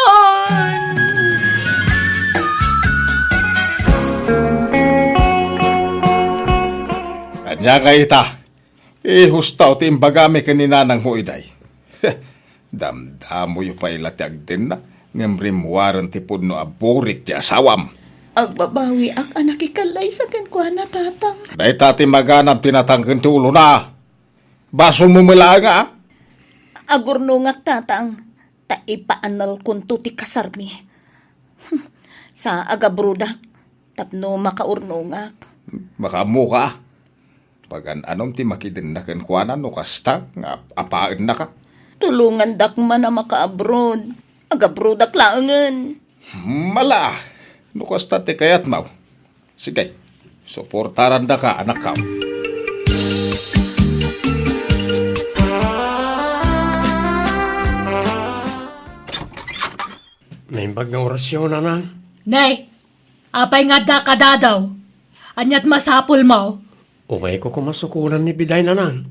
Ania nga ita? Ihustaw ti imbagami ken ni nanangmo iday. Damdamoyo pay la ti agdenna, ngem rimmuaren ti pudno a burik ti asawam. Agbabawiak a nakikallaysa kenkuana, Tatang. Dayta ti maganab ti natangken ti ulona. Basolmo met laeng, a? Agurnongak, Tatang, ta ipaanelkonto ti kasarmi. Sa agabrodak tapno makaurnongak. Makaammoka, a? Pagan-anom ti makidenna kenkuana no kasta nga ap-, apaennaka? Tulongandak man a makaabroad. Agabroadak laengen. Mala, no kasta ti kayatmo. Sige, suportarandaka, anakko. Naimbag nga orasyon, Nanang. Nay, apay nga adda kadadaw? Aniat masapulmo? Umayko koma sukonan ni Biday, Nanang.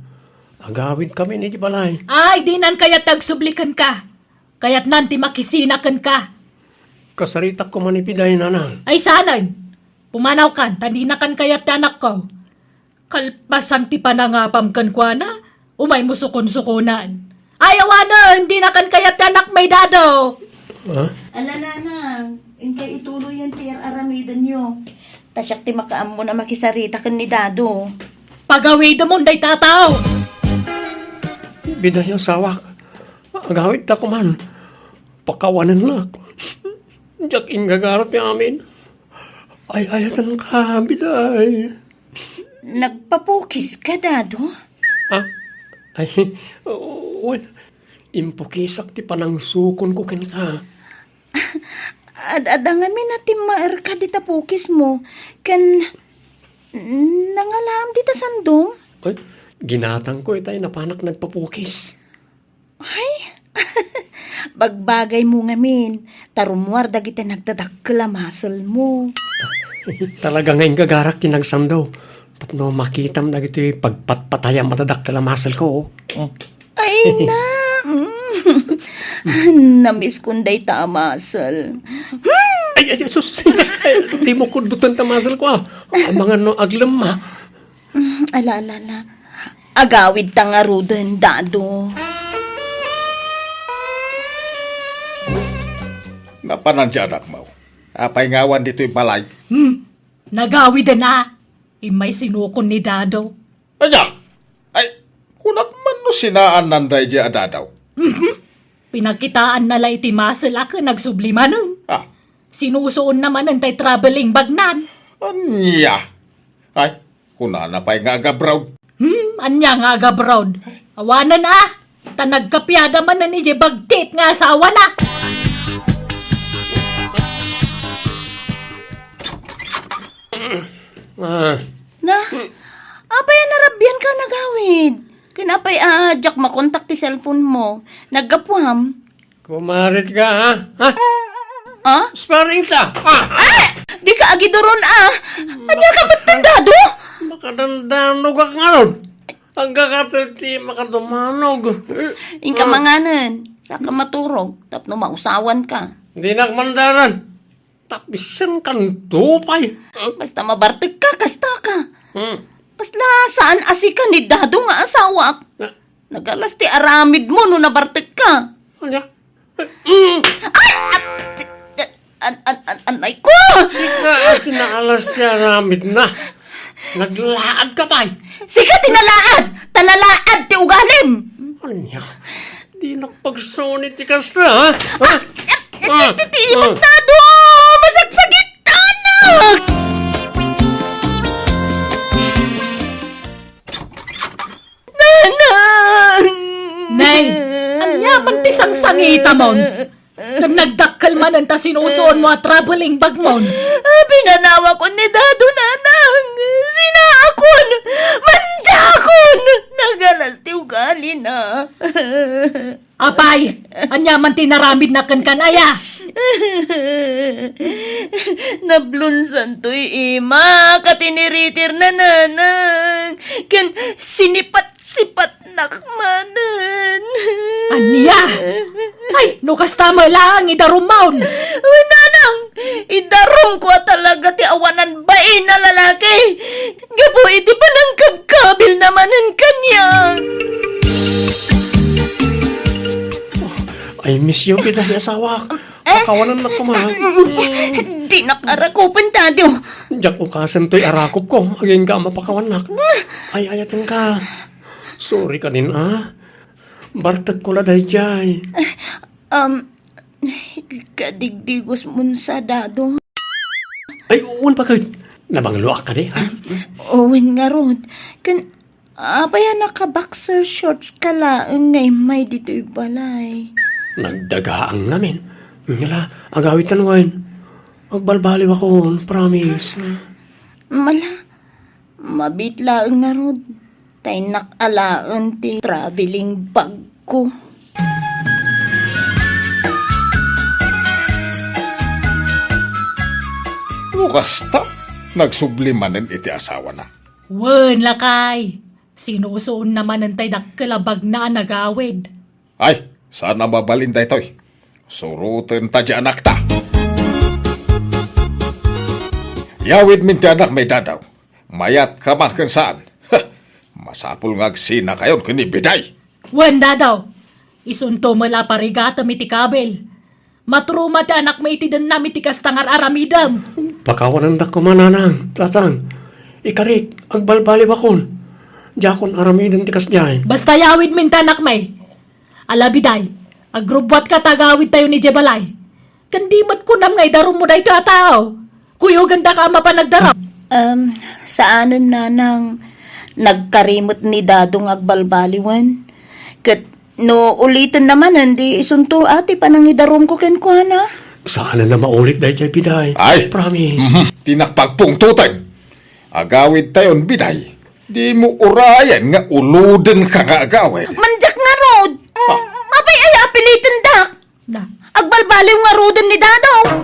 Agawidkami idiay balay. Ay, dinan kayat agsubli kenka. Kayatnan ti makisina kenka. Kasaritak koma ni Biday, Nanang. Ay, saanen. Pumanawkan, ta dinakan kayat ti anakko. Kalpasan ti panangapam kenkuana, umaymo sukonsukonan. Ay, awanen, dinakan kayat ti anakmi, Dado. Ha? Ala, Nanang, inkay ituloyen ti ar-aramidenyo. Ta siak ti makaammon a makisarita ken ni Dado. Pagawidemon dayta a tao. Biday, asawak. Agawidta koman. Pakawanennak. Diak inggagara ti amin. Ay-ayatenka, Biday. Nagpapukiska, Dado? Ha? Ay, wen, impukisak ti panangsukonko kenka. Ad-adda ngamin a timmaerka dita pukismo, ken nangalaam dita sandom? Ay, ginatangko itay napanak nagpapukis. Ay, bagbagaymo ngamin, ta rummuar dagiti nagdadakkel a muscle-mo. Talaga nga inggagarak ti nagsando tapno makitam dagitoy pagpatpatayam a dadakkel a muscle-ko. Ay, na, mm. Namiskon dayta a muscle. Ay, ay, sus, ay, dimo kuddoten ta muscle-ko, a. Amangan no aglemma. Mm, ala, ala, ala. Agawidta ngaruden, Dado. Napanan ti anakmo. Apay nga awan ditoy balay? Hmm, nagawiden a. Immay sinukon ni Dado. Ania? Ay, kunak man no sinaannan daydiay a Dado. Mhm. Pinakitaanna la iti muscle a ken agsubli manen. Ah. Sinusuonna manen tay traveling bagnan. Ania? Ay, kunana pay nga agabroad. Hmm, ania nga agabroad? Awanen a, ta nagkapiada manen idiay bagtit nga asawana. Ah. Na, apay a narabianka a nagawid? Ken apay a diak makontak ti cellphone-mo? Naggapuam? Kumarit ka, ha? Ha? Ha? Sparring ta. Ah! Ah! Dika agiduron, a. Ania ka met, Dado? Makadandanog ak ngarud. Agkakatel ti makadumanog. Inka manganen, saka maturog, tapno mausawan ka. Dinak mandaran. Tapisenkanto pay. Basta mabartek ka, kasta ka. Hmm. Kasla saan a sika ni Dado nga asawak. Ah. Nagalas ti aramidmo no nabartek ka. Ania? Mm. Ay! At, an, an, an, anay ko! Sika a ti naalas ti aramidna. Naglaad ka pay. Sika ti nalaad! Ta nalaad ti ugalim! Ania? Dinak pagsuni ti kasta, ha? Ha? Ah! Ti, ti, ti, Dado! Masaksakitan! Nanang! Nay, ania man ti sangsangitamon? Ken nagdakkel manen ta sinusuonmo a traveling bagmon. Pinanawakon ni Dado, Nanang. Sinaakon! Mandiakon! Nagalas ti ugalina. Apay, ania man ti naramidna kenka, aya? Nablonsantoy imak a tiniritirna, Nanang. Ken sinipat-sipat nak manen. Ania? Ay, no kasta met laeng, idarumon. Uy, Nanang, idarumko a talaga ti awanan bain a lalaki. Gapu iti panangkabkabilna manen kaniak. I miss you, Biday, asawak. Eh? Pakawanannak koma. Dinak arakupen, Dado. Diak ukasen toy arakupko, agingga a mapakawannak. Ay-ayatenka. Sorry kadin, a. Bartekko la daydiay. Um, kadigdigos mon sa, Dado. Ay, wen, baket. Nabangloak kadi, ha? Wen ngarud. Ken, apay a naka-boxer shorts ka laeng nga immay ditoy balay? Nagdagaang ngamin. Ngala, agawidtan wen. Agbalbaliwakon, promise. Mala, mabiit laeng ngarud. Ta innak alaen ti traveling bagko. No kasta, nagsubli manen iti asawana. Wen, lakay. Sinusuonna manen tay dakkel a bagna a nagawid. Ay, saan a mabalin daytoy. Suroten ta di anakta. Yawidmin ti anakmi, Dado. Mayat ka man ken saan. Masapul nga agsinakayon ken ni Biday. Wen, Dado. Isunto met la parigatem iti kabil. Maturuma ti anakmi iti dennam iti kasta nga ar-aramidem. Pakawanandak koma, Nanang, Tatang. Ikarik, agbalbaliwakon. Diakon aramiden ti kasdiay. Basta yawidmin ti anakmi. Ala, Biday, agrubbuatka ta agawidtayon idiay balay. Ken di met kunam nga idarummo daytoy a tao. Kuyogandaka a mapan agdarum. Um, saanen, Nanang, nagkari met ni Dado nga agbalbaliwen. Ket no ulitenna manen, di isunto a ti panangidarumko kenkuana. Saanen a maulit daydiay, Biday. Ay! Promise. Mhm. Ti nakpagpungtoten. Agawidtayon, Biday. Dimo urayen nga ulodenka nga agawid. Mandiak ngarud. Ah. Apay aya a pilitendak? Na. Agbalbaliw ngaruden ni Dado.